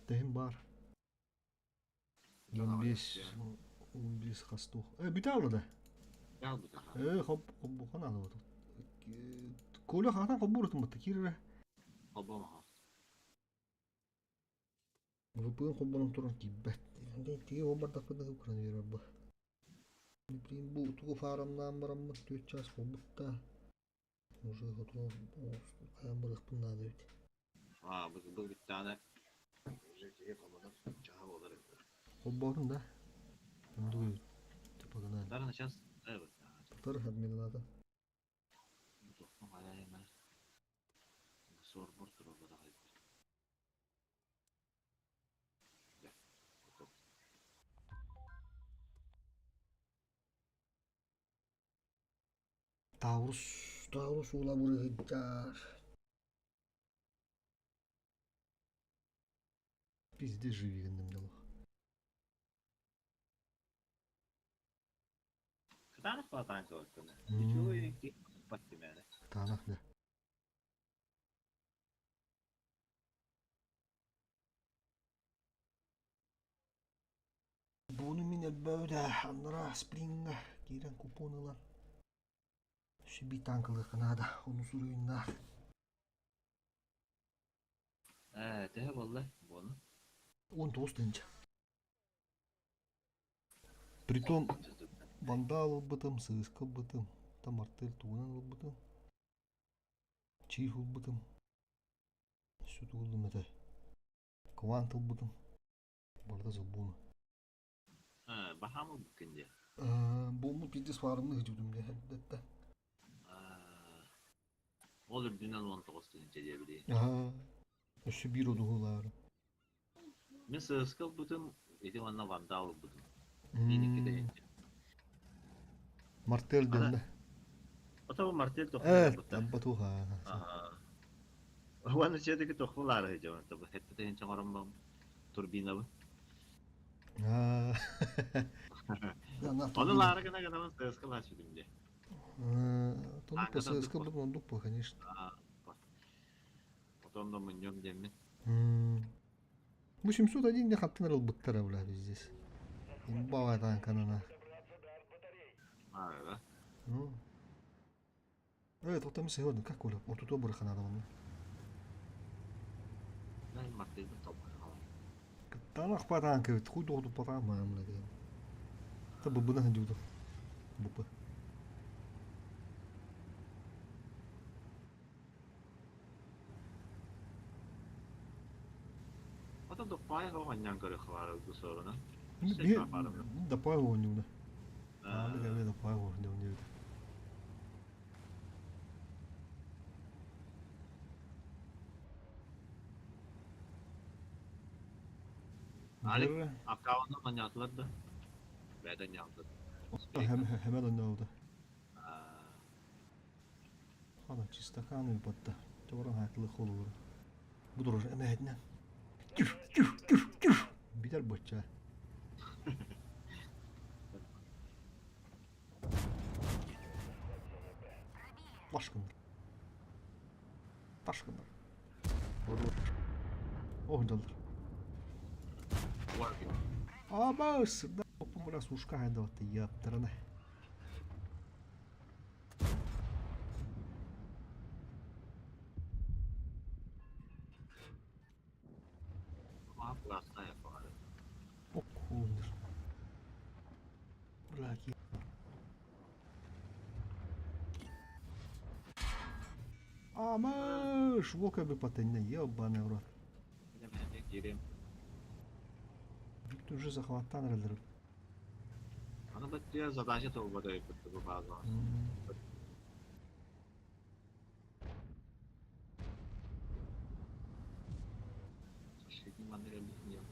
Тэһин бар. 15, 15 хастух. Э, бүтэ алла да. Э, хоп, хоббухан алы вот. Коля хатан хоббурутун батта киирere. Хоббомаха. ВПН хоббонон туран киирбэт. Тиги хоббардахпытына куран биэрэр бу. Блин, бу тугу фарамнаан бараммыт 4 час буолбут да. Уже хоту хайан барыахпын наада эбит. Аа, бу бу бүттэҕинэ уже киһи хобонор чаһа буолар эбит. Хоббоотун да. Ондук типа гына. Дарына сейчас э Тар админата. Тохтон хайайма. Сорбор турар да. Таурус, Таурус уула бырыһыйдар. Пиздец живи гынным делах. Кытаанах баатаан кылаттана. Үчүгэй ки паттимэне. Кытаанах да. Буну мин элбэбит аннара спринга киирэн купон ылан Сүби танкылыахха наада, ону суруйуннаах. Ээ, төһө буолла буону? 19 тыһыынча. Притом вандал ылбытым, сыыска ылбытым, там артель тугунан ылбытым, чиих ылбытым, сүт ыллым этэ, квант ылбытым, барыта сылбууну. Ээ, баһаам ылбыккын дии. Буоммут пиздец фаарымны сылдьыбытым дии эрдэттэн. Ол үрдүнэн 19 тыһыынча диэбили. Аһаа, өссө биир одуһулаары. Мин сыыска ылбытым, ити уонна вандал ылбытым. Мин икки тыһыынча. Мартель дэннэ. Ото мартель Э, тохтуу тампатуха. Уонна чиэтики тохтуулаары сылдьабын. Тобу хэттэ тыһыынча оҥорон турбинабын. Ону лаары гына гынабын сыыска лааччытым дии. Тону по сыска был ондук по, конечно. Потом да мунньум диэммин. 801 не хаттын ылбыттара бля здесь. Имбава танканана. Аа, Ну. Э, тоқтам сегодня как Оля? Вот тут барахана надо. Мен мартельбин толкуйга. Танах патанка ведь хуй доду патан мамла деген. Та бубына хандюду. Бупа. Ото доппай оҕонньон көрүөх бу соруна. Доппай оҕонньуна. Аа, да доппай оҕонньуна. Алик аккаунтун манньаатылар да. Бэйэтэ ньаалбыт. Хэмэл оннолду. Хана чистаканы батта. Чорон хатлы холур. Буdur эмэһитинэн. Түф түф түф түф. Битер бочча. Ташкындар. Ташкындар. Ох, доллар. Абас, да, раз ушка хайдаватты яптырана. Оккундер. Браки. Амыш, вока бы потенне, ебаный в рот. Киирим. Тут уже захваттан эрэллэр. Аны баттыа задача толбата өйбүттэ бу бааза. Манна кэлбитин диэн.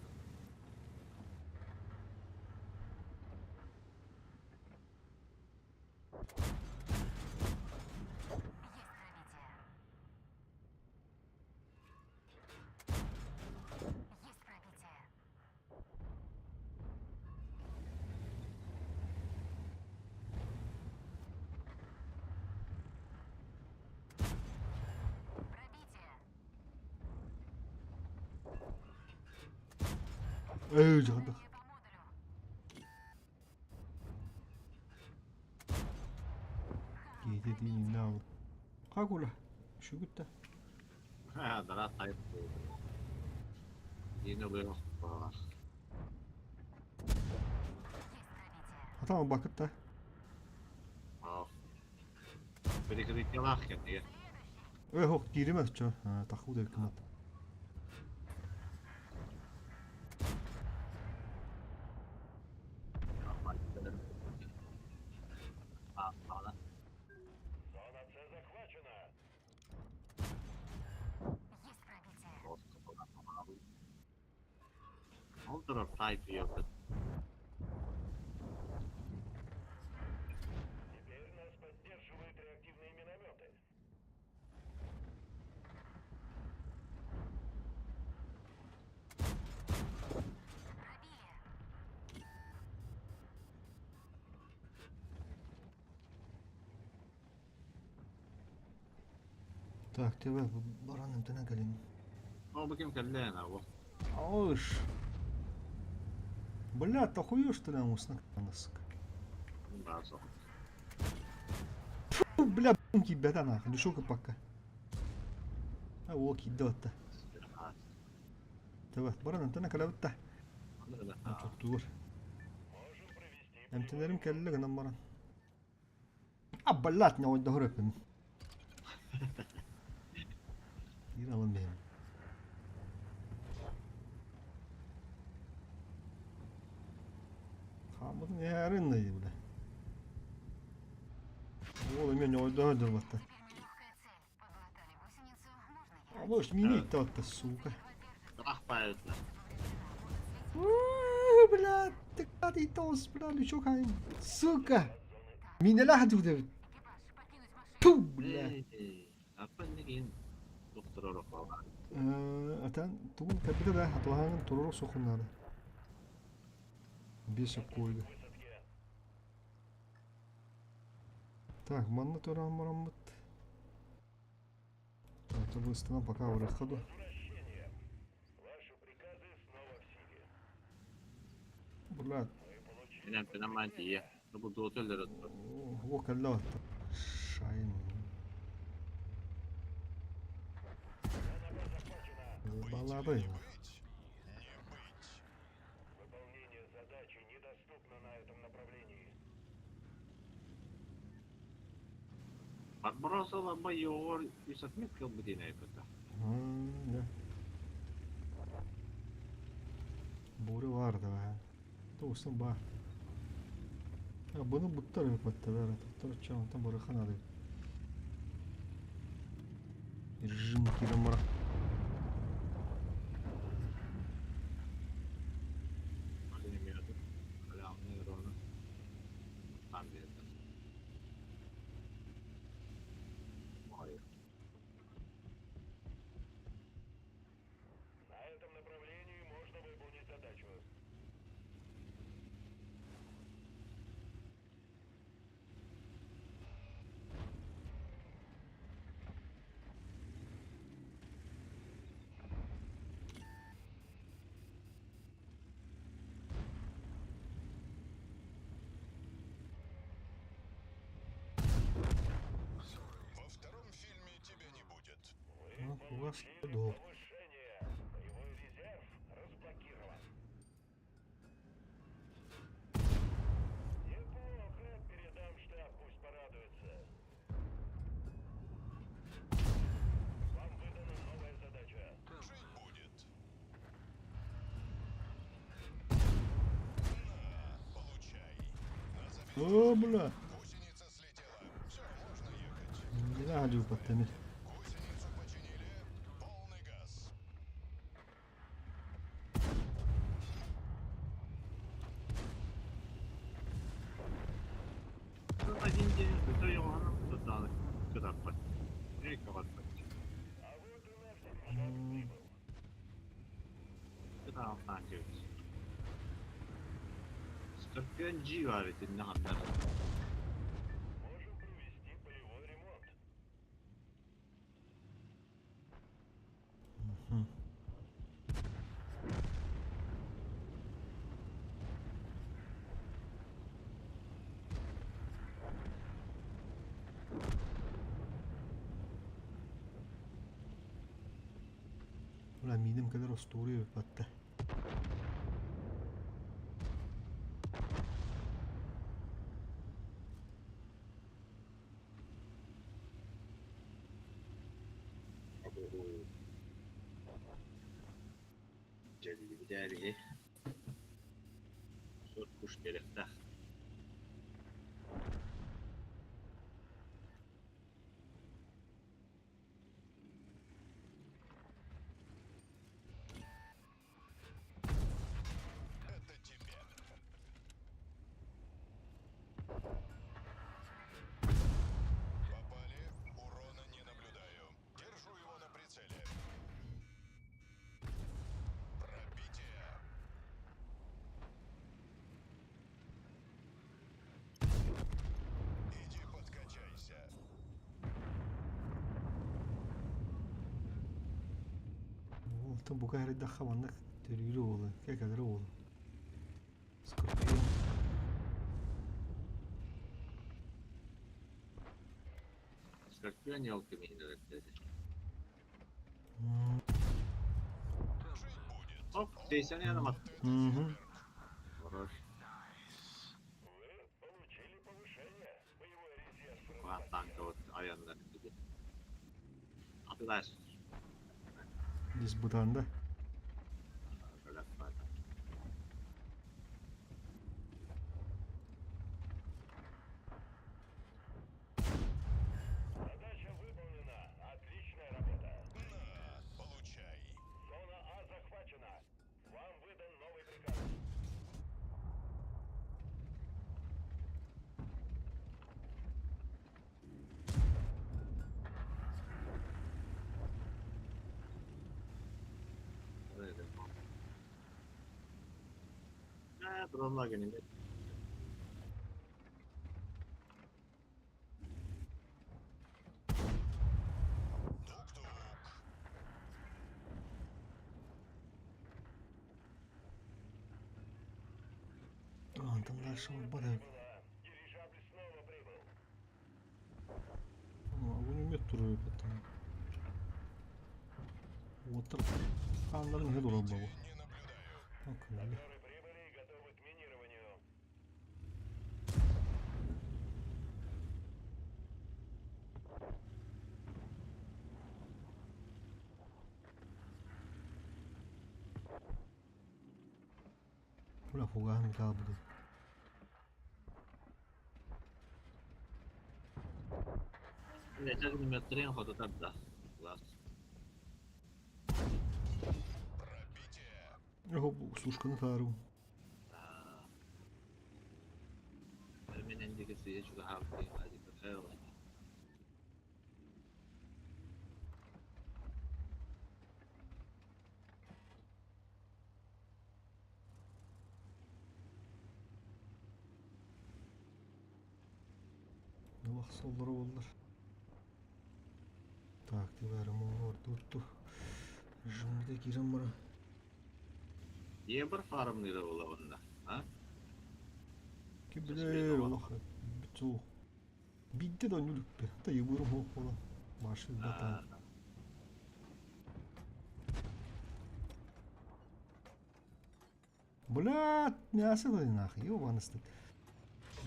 Эй, жандах. Киһитэ тиийиннэ аҕала. Хакула, шүгүттэ. Дара тайп Диэн ылыах баҕар. Хата бакытта. Перекрытиялаах кэннигэ. Эй, хок, кииримэ чо. Таху да кымат. Зона С захвачена. Ол турар тайп йоппут. Теперь нас поддерживают реактивные минометы. Так, тебе баран эмтэнэн кэлин. Ол бу ким кэллээн або. Ауш. Бля, ты охуешь, что ли, амусна, сука. Бааза. Фу, бля, бунки бята нахуй, душока пока. А, о, кидота. Тебе баран эмтэнэн кэлэбитта. Чоттуур. Эмтэнэрим кэллэ гынан баран. А, блядь, не ойдоһор өпүм. Киир алын бэйэм. Хааммытын иһээрин да бля. Ол эмиэ ньойдоһор дырбатта. А может минить то сука. Ах, паятна. Бля, ты ты тос, бля, лючок айн. Сука. Минелах дудэ. Ту, бля. Аппан доктор орохоо. Атан тугун кабита да атылаһаҥын туруору сохун надо. Бес койга. Так, манна туран мараммыт. Так, выстанам пока выходу. Ваши приказы снова в силе. Блядь, Инэн пенаман тиийэ. Бу дуотеллер во калла. Шайн. Балабай. Не быть, не быть. Выполнение задачи недоступно на этом направлении. Барбаросова майор үс отметка бутина эпэта. Да. Буры бар да. Тусын бар. А бұны бұттар өпөттелер. Туттар чаунтан бары ханады. Режим киремара. Там берді. Ой. На этом направлении можно выполнить задачу. Во втором фильме тебя не будет. Ну, у вас до. Повышение. Боевой резерв разблокирован. Неплохо. Передам штаб, пусть порадуется. О, бля! Гусеница слетела. Все, можно ехать. Не надо подтянуть. Гусеницу починили. Полный газ. Один день көтөр йоҕоһунан тутааны кытарбат. Кабатпат. Кытаалтаан кэбис. Скорпион G бар итиннэ ханна. Можем провести полевой ремонт. Бля, мииним кэлэр остуоруйа эбит Дьэллибитээбиһи. Сор куш кэлэхтээх. Это тебе. Попали. Урона не наблюдаю. Держу его на прицеле. Пробитие. Иди подкачайся. Онтон бука эрдэххэ маннык төрүүрү уолу, кэкэлэри уолу. Скорпион. Скорпион елка миинэр этэ. Жить будет. Оп, сейсен янамат. Мгм. Хорош. Вы получили повышение. Боевой резерв Куһаан танка вот айаннар диги. Атылар. Здесь бутан, да? Бөлөк бар. Задача выполнена. Отличная работа. На, получай. Зона А захвачена. Вам выдан новый приказ. Ээ, дронла гэнэ. Тук-тук. А, там дальше вот бада. Дирижабль снова прибыл. Огонь туру потом. Отыр. Хааннарын иһэ турар буолуо. Не наблюдаю. Окей. Саперы прибыли и готовы к минированию. Бля, фугаһын хаалбыт. Нече метрин хоту тарда. Класс. Пробитие. Сушканы таарым. Менен диги сие чугаһаабыт ади. Олох соллоро буоллар. Так, тибәрім ордутту. Жымды кирен бара. Дие бір фармныйда була онна. А? Кибилер олох биту. Бидде да нүлүкпе. Та ебурум хоқ бола. Машин батан. Бля, мясо да нахуй, ёбаный стыд.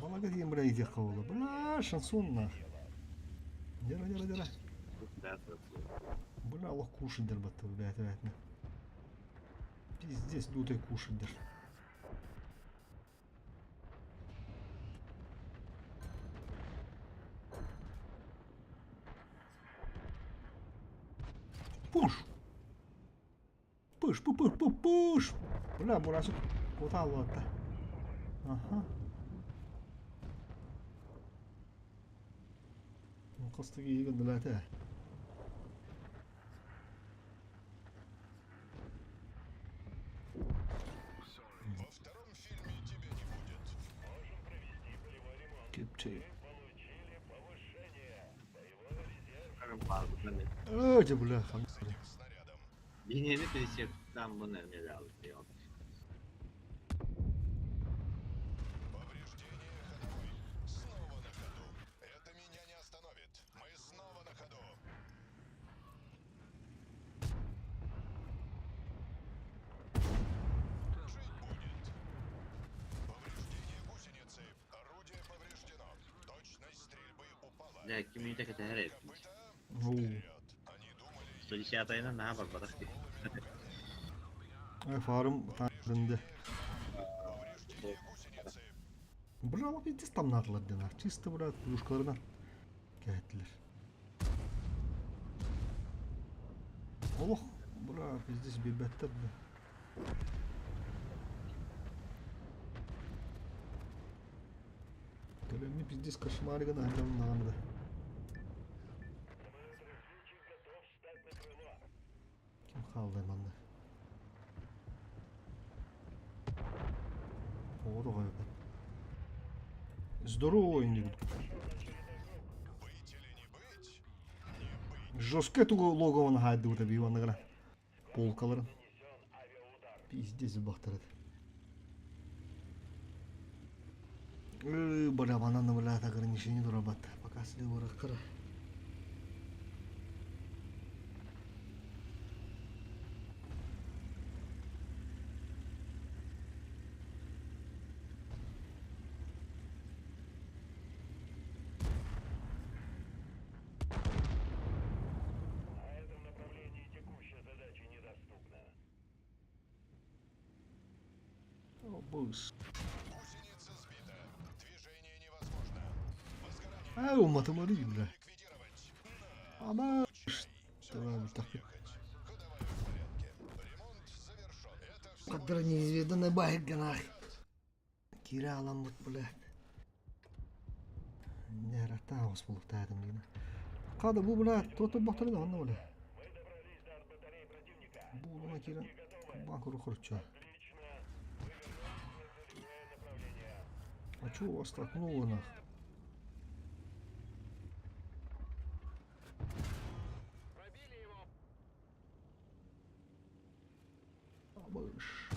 Балага диэн бля идея була. Бля, шансон нахуй. Дера, дера, дера. Бля, олох кушать батты, блядь, блядь. Пиздец, лютой кушать. Пуш! Пыш, пы, пыш, пы, пыш! Бля, бурасык куталлата. Аха. Хастык иһигин билэтэ. Во втором фильме тебя не будет. Можем провести полевой ремонт. Кепчей. Мы получили повышение. Боевой резерв Öyle бля, хан. С этим снарядом. Бинени присептан бу нерме алып. Повреждение ходовой. Снова на ходу. Это меня не остановит. Мы снова на ходу. Жить будет. Повреждение гусеницы. Орудие повреждено. Точность стрельбы упала. Дэ кимите кэтэһэр эбит. Копыта Оу. вперед. Они думали, 110-айынан наһаа барбатах дии. Ай, фарым тандынды. повреждение гусеницы. Бля, пиздец там надо дена. Чисто, брат, плюшкаларынан кәттилер. Олох, бля, пиздец бибәттер, бля. Төлемни пиздец кошмарыгын андам нағанды. Самолет-разведчик готов встать на крыло. Ким қалды манды? Оғды ғой бет. Здорово, инди. Пошел на очередной круг. Быть или не быть? Не быть. Жестко тугу логовын хайды ута биванныгына. Полкаларын. Нанесен авиаудар. Пиздец бақтырады. Бля, бананы, бля, ограничение дурабат. Пока слева ракара. На этом направлении текущая задача недоступна. О, бус. Гусеница сбита. Движение невозможно. Возгорание Ай, уматымары, бля. ликвидировать. На. Ама. Чай. Все, Давай, можно так. ехать. Ходовая в порядке. Ремонт завершен. Это всего Қадыр неизведанный байк гнах. Кире алам бут, бля. Не рата ос булуктаадым дейін. Қады бу, бля, тото бақтырды анна, бля. Мы добрались до артбатарей противника. Бу луна кире Готовы. банк рухруча. Отлично. Мы вернулись на целевое направление. А чё у вас так много нах? Пробили его. Абыш.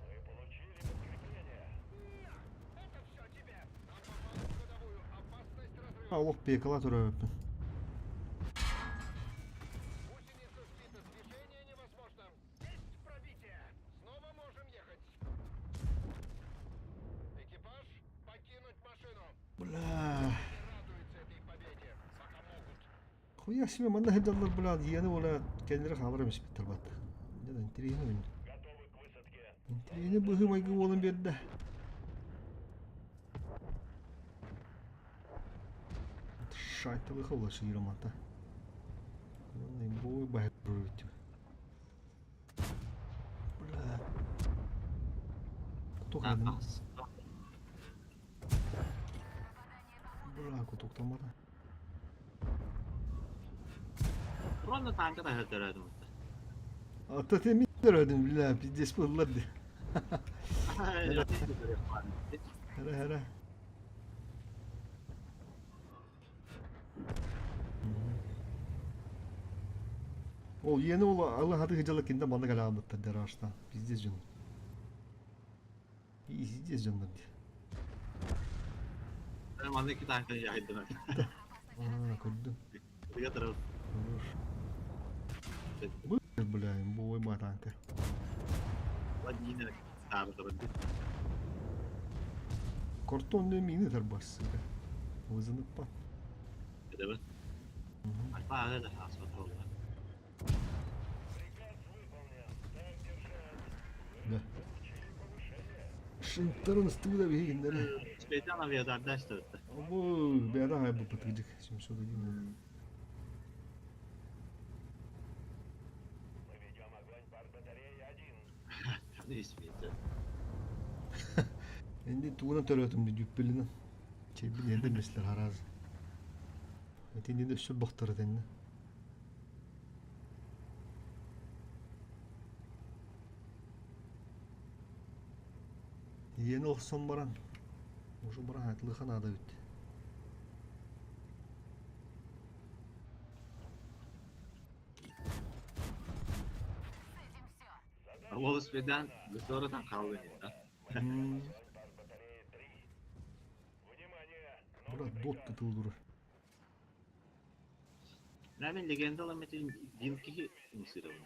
Мы получили подкрепление. Это все тебе. Нам попало в ходовую. Опасность разрыва. Аллах пекала турабыппын. Гусеница сбита. Движение невозможно. Есть пробитие. Снова можем ехать. Экипаж, покинуть машину. Бля. Не радуются этой победе, пока могут. Хуя себе манна хедаллар, бля, диені ола кендері хабар емес беттер бат. Не интересно ойын. Готовы к высадке. Интересно быһы майгы болын берді. Шайта выховла ширамата. Бой бай Бля. Куток едім. Бля, куток тамада. Ронна танка да хөтөрөдүм. Ата те мидер ödüm бля, пиздец буллар ди. Хара хара. Ол ені ол Алла хаты хыжала кинде мана каламыттар дарашта. Пиздец жон. Пиздец жондар ди. Манна ики танка яйдым. А, көрдүм. Тыга Хорош. Бля, бля, бой матанка. Владимир тары Картонные мины тарбас, сука. Вызынып па. Эдебе. Альфа ага да асфальт болду. Приказ выполнен. Так держать. Да. Получили повышение. Шинтарын студа бейгиндер. Специально авиадарда өттө. Бу бәра бу пытыгык 701. Энди тугунан төрөөтүм дии дьүппүлүнэн. Чэйбин эрдэ бэслэр хараас. Итинни да өссө бохторо тэннэ. Иэни охсон баран, уже баран айтылыха наада эбит. Ол успедан госоротан хааллын да. Брат, дот тутулдурur. Мен легенда метин дил киһи ымсырабын.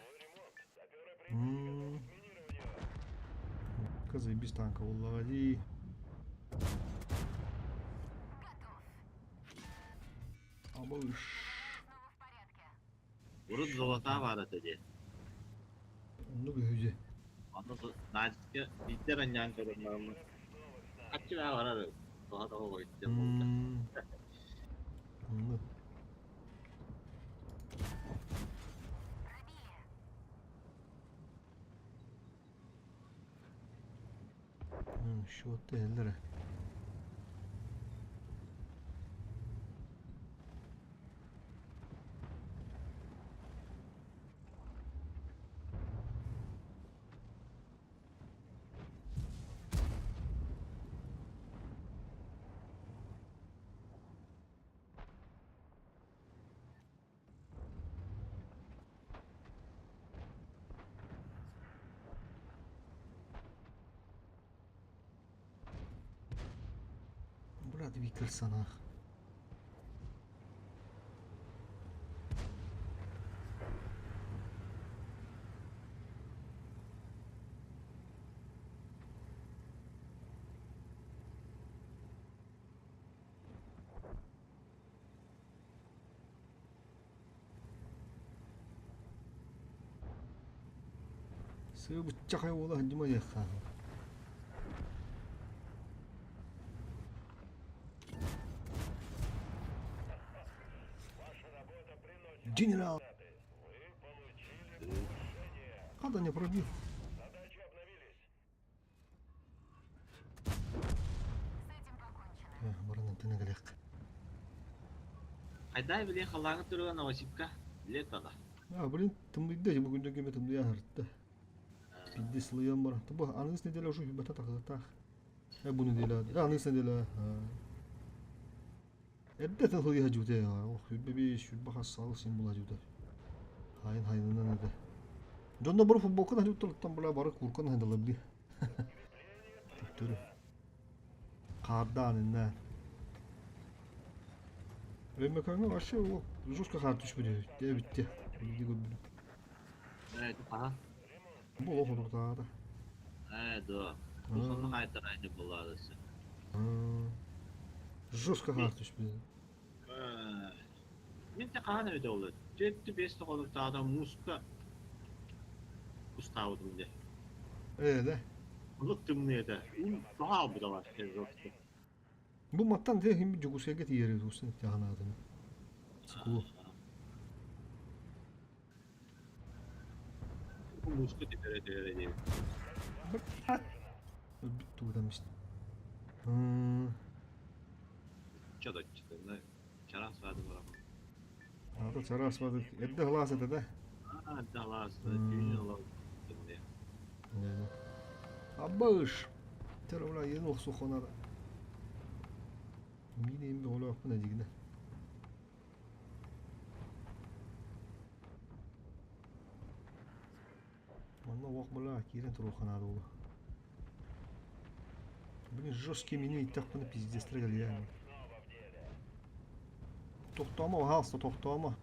Заебись танка буоллаҕа дии. Абыш. Урут золота баар этэ дии. Оннук үһү дьэ. Онно Настя биирдэ анньаан көрөн бараммын. Хаччы баа барар тоҕо тоҕо бойуттан буолда. Оннук. Счет эллere. Брат Виктор Санах. Сыабыччахай уола сылдьыма диэххэ. Генерал! Хада не пробил. Баран антына кэлиэх. Хайдай били халлааҥҥа туруга Новосибка билет ала. А, блин, тымныйда, бу күндөн кеме тымныйа аһыртта. Пидди сылыйан баран. Бу аныгыс неделя уже хүббэтэ тахсытаах. Э, бу неделя, аныгыс неделя. Эрдэ тылыйа жуте, ох, хүббэ би сүрбэ хас сал син була жуте. Хайын хайынынан эде. Дьонно бары футболканы хадьыттан була бары курканы хадалар били. Төттөрү. Хаардаан иннэ. Өймөкөөҥҥө вообще ол жестко хаар түспүт үһү. Эбитти. Билди көрбүтүм. Ээ, хаһан? Бу олох олохтоото. Ээ, дуо. Бу сонно хаайтар айны булаадысы. Жестко хаар түспүт. Мин те хаһан эбитэ ол? Жетти бес тоҕолуктаата мууска кустаабытым дии. Ээ, да. Оннук тымныы этэ. Тоҕо аалбыта бар жестко. Бу маттан те хим Дьокуускайга тиийэр устан тяханаатым. Сукулу. Мууска түһэрэ түһэрэ диэбит. Өлбүт тугутам исти. Чодоччутунна чараас баады барамын. Ата чараас баады. Эрдэ халаас этэ да. Аа, эрдэ халаас. Түүн олор. Абыш. Тэр ула ен охсу хонар. Мин эми олоохпун эдигинэ. Манна уох була киирэн туруохха наада буолуо. Блин, жесткий мини иттэхпинэ пиздецтэрэ кэлиэ. Тохтоомо, пожалуйста, тохтоомо.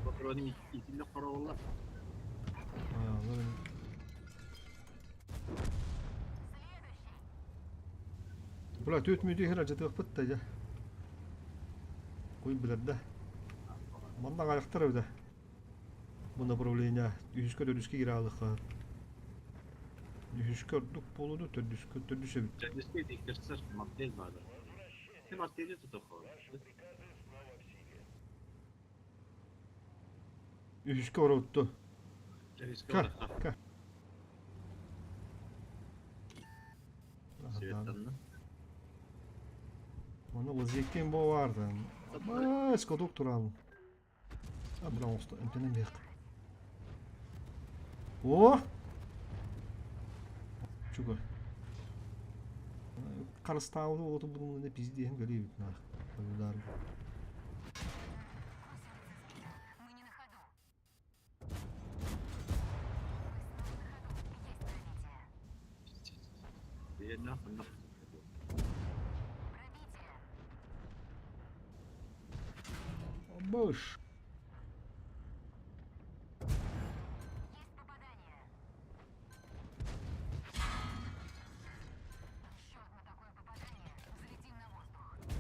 Патронум итинник хоробулла. Бля, түөрт мүнүүтэ иһэр алдьатыахпыт да дьэ. Куй билэр да. Манна аҕайахтар эбитэ. Бу направление үһүскэ төрдүскэ киирэ аалыахха. Үһүскэ ордук буолуну, төрдүскэ төрдүс эбит. Төрдүскэ диктэрсэр мартель баада. Ты мартели тутуохха. Үһүскэ оротту. Төрдүскэ Ка, барахха. ка. Светтанна. Оны вазиеттен бо барды. Бас кодок туралым. Бля, оңсто эмтенен бек. О! Чуга. Харыстаабыты оҕото бутумна пиздиэһин кэлиэбит наах. Удар. Мы не на ходу. Мы снова на ходу. Есть пробитие. Биэннэх оннук. Пробитие. Быш. Есть попадание. Еще одно такое попадание. Взлетим на воздух. Есть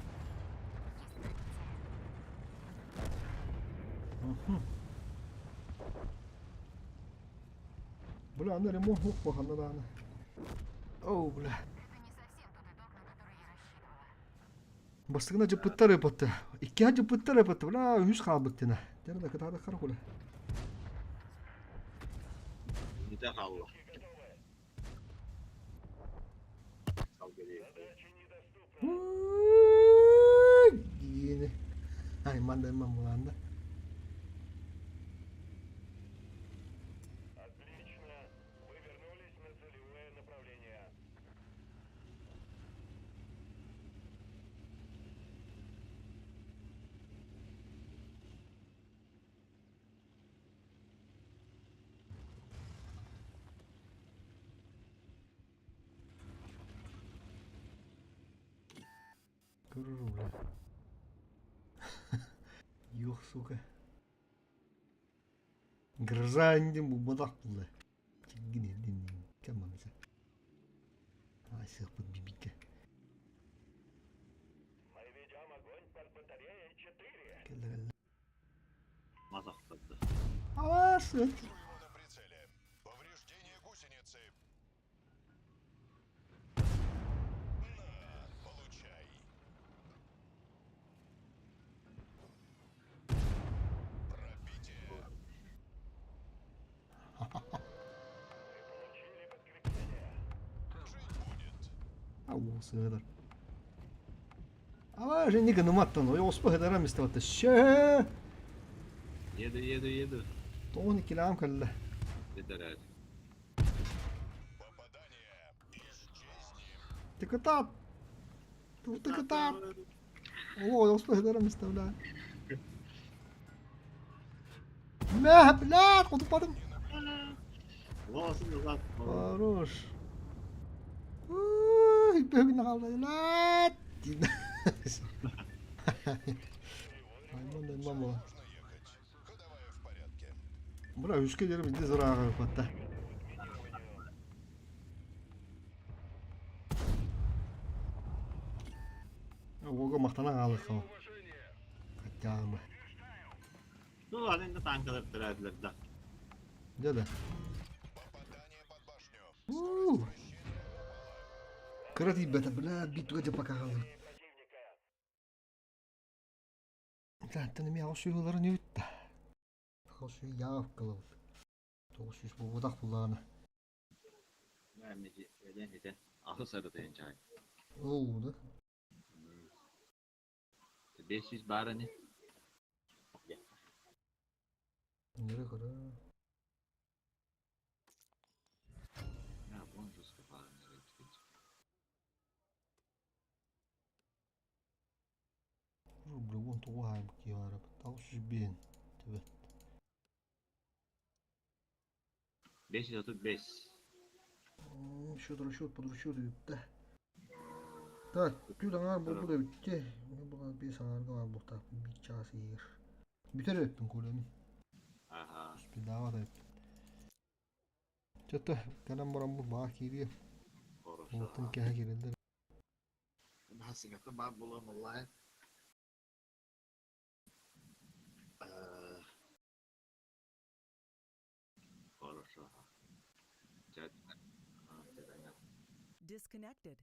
пробитие. Бля, аны ремонт суох баханна даҕаны. Оо, бля. Это не совсем тот итог, на который я рассчитывала. Бастыгына дьыппыттар ыппатты. Иккиһэ дьыппыттар ыппатты. Бля, үһүс хаалбыт дина. Дьэ, да кытаанах хара хуля. Бүтэ хаалла. Салгы Диини. Айман да айман булаанда. Отлично. Вы вернулись на целевое направление. Көрөр бля. Юх, сука. Гроза диэн булбатах булла. Чиггин дин кэммамса. Айсыахпыт бибикке. Мы ведем огонь по батарее 4. Кэллэ кэллэ. Мас охторду. Авас! Вижу его на прицеле. Повреждение гусеницы. На, получай. Пробитие. Получили подкрепление. Жить будет. Ау, сыгыдар. Ава, же ника нуматтан, ой, оспа хыдарам истебатта. Ше! Еду, еду, еду. Тоҕун иккилэҕим кэллэ. Бэтэрээт. Попадание. Исчезни. Тыкытаат! Тыкытаат! Оо, оспа хыдарам истебла. Мэ, блядь, хотуппатым. Лоосун назад. Хорош. Уй, бөгүн хаалла. Айман да айман була. Можно ехать. Ходовая в порядке. Бра, үскэ дерим инде зырааҕа ыппатта. Ого махтана хаалыхха. Хотя Ну ладно, инде танкалар төрөөдүлэр да. Дьэ да. Попадание под башню. У. Вращение упало. Кыра тиийбэтэ, бля, битве дьэ пока хаалыр. Противника. Аттан эмиэ аҕыс сүүһүларын үтта. Аҕыс сүүс явкалабыт. 900 буолбатах буллаҕына. Эден итен ахыс арытыйын чай. Оо, да. 500 баар ини. Нөрө көрө. Я вон жестко баар ини. Бля, уон тоҕу хаайбыт киһи баара. 805 төбө. 535. Счет расчет под расчет бүттэ. Так, түл аҥаар буолбут эбитти. Була биэс аҥаарга баар буолтаахпын биир чаас иһигэр. Бүтэр эбиппин Коля мин. Ага. Успедаабат эбиппин. Чэ, кэлэн бараммыт баҕа киириэ. Хорошо. Уоттан кэһэ киирэллэр. Сиҥата баар буолан онлайн. Э, Хорошо. Disconnected.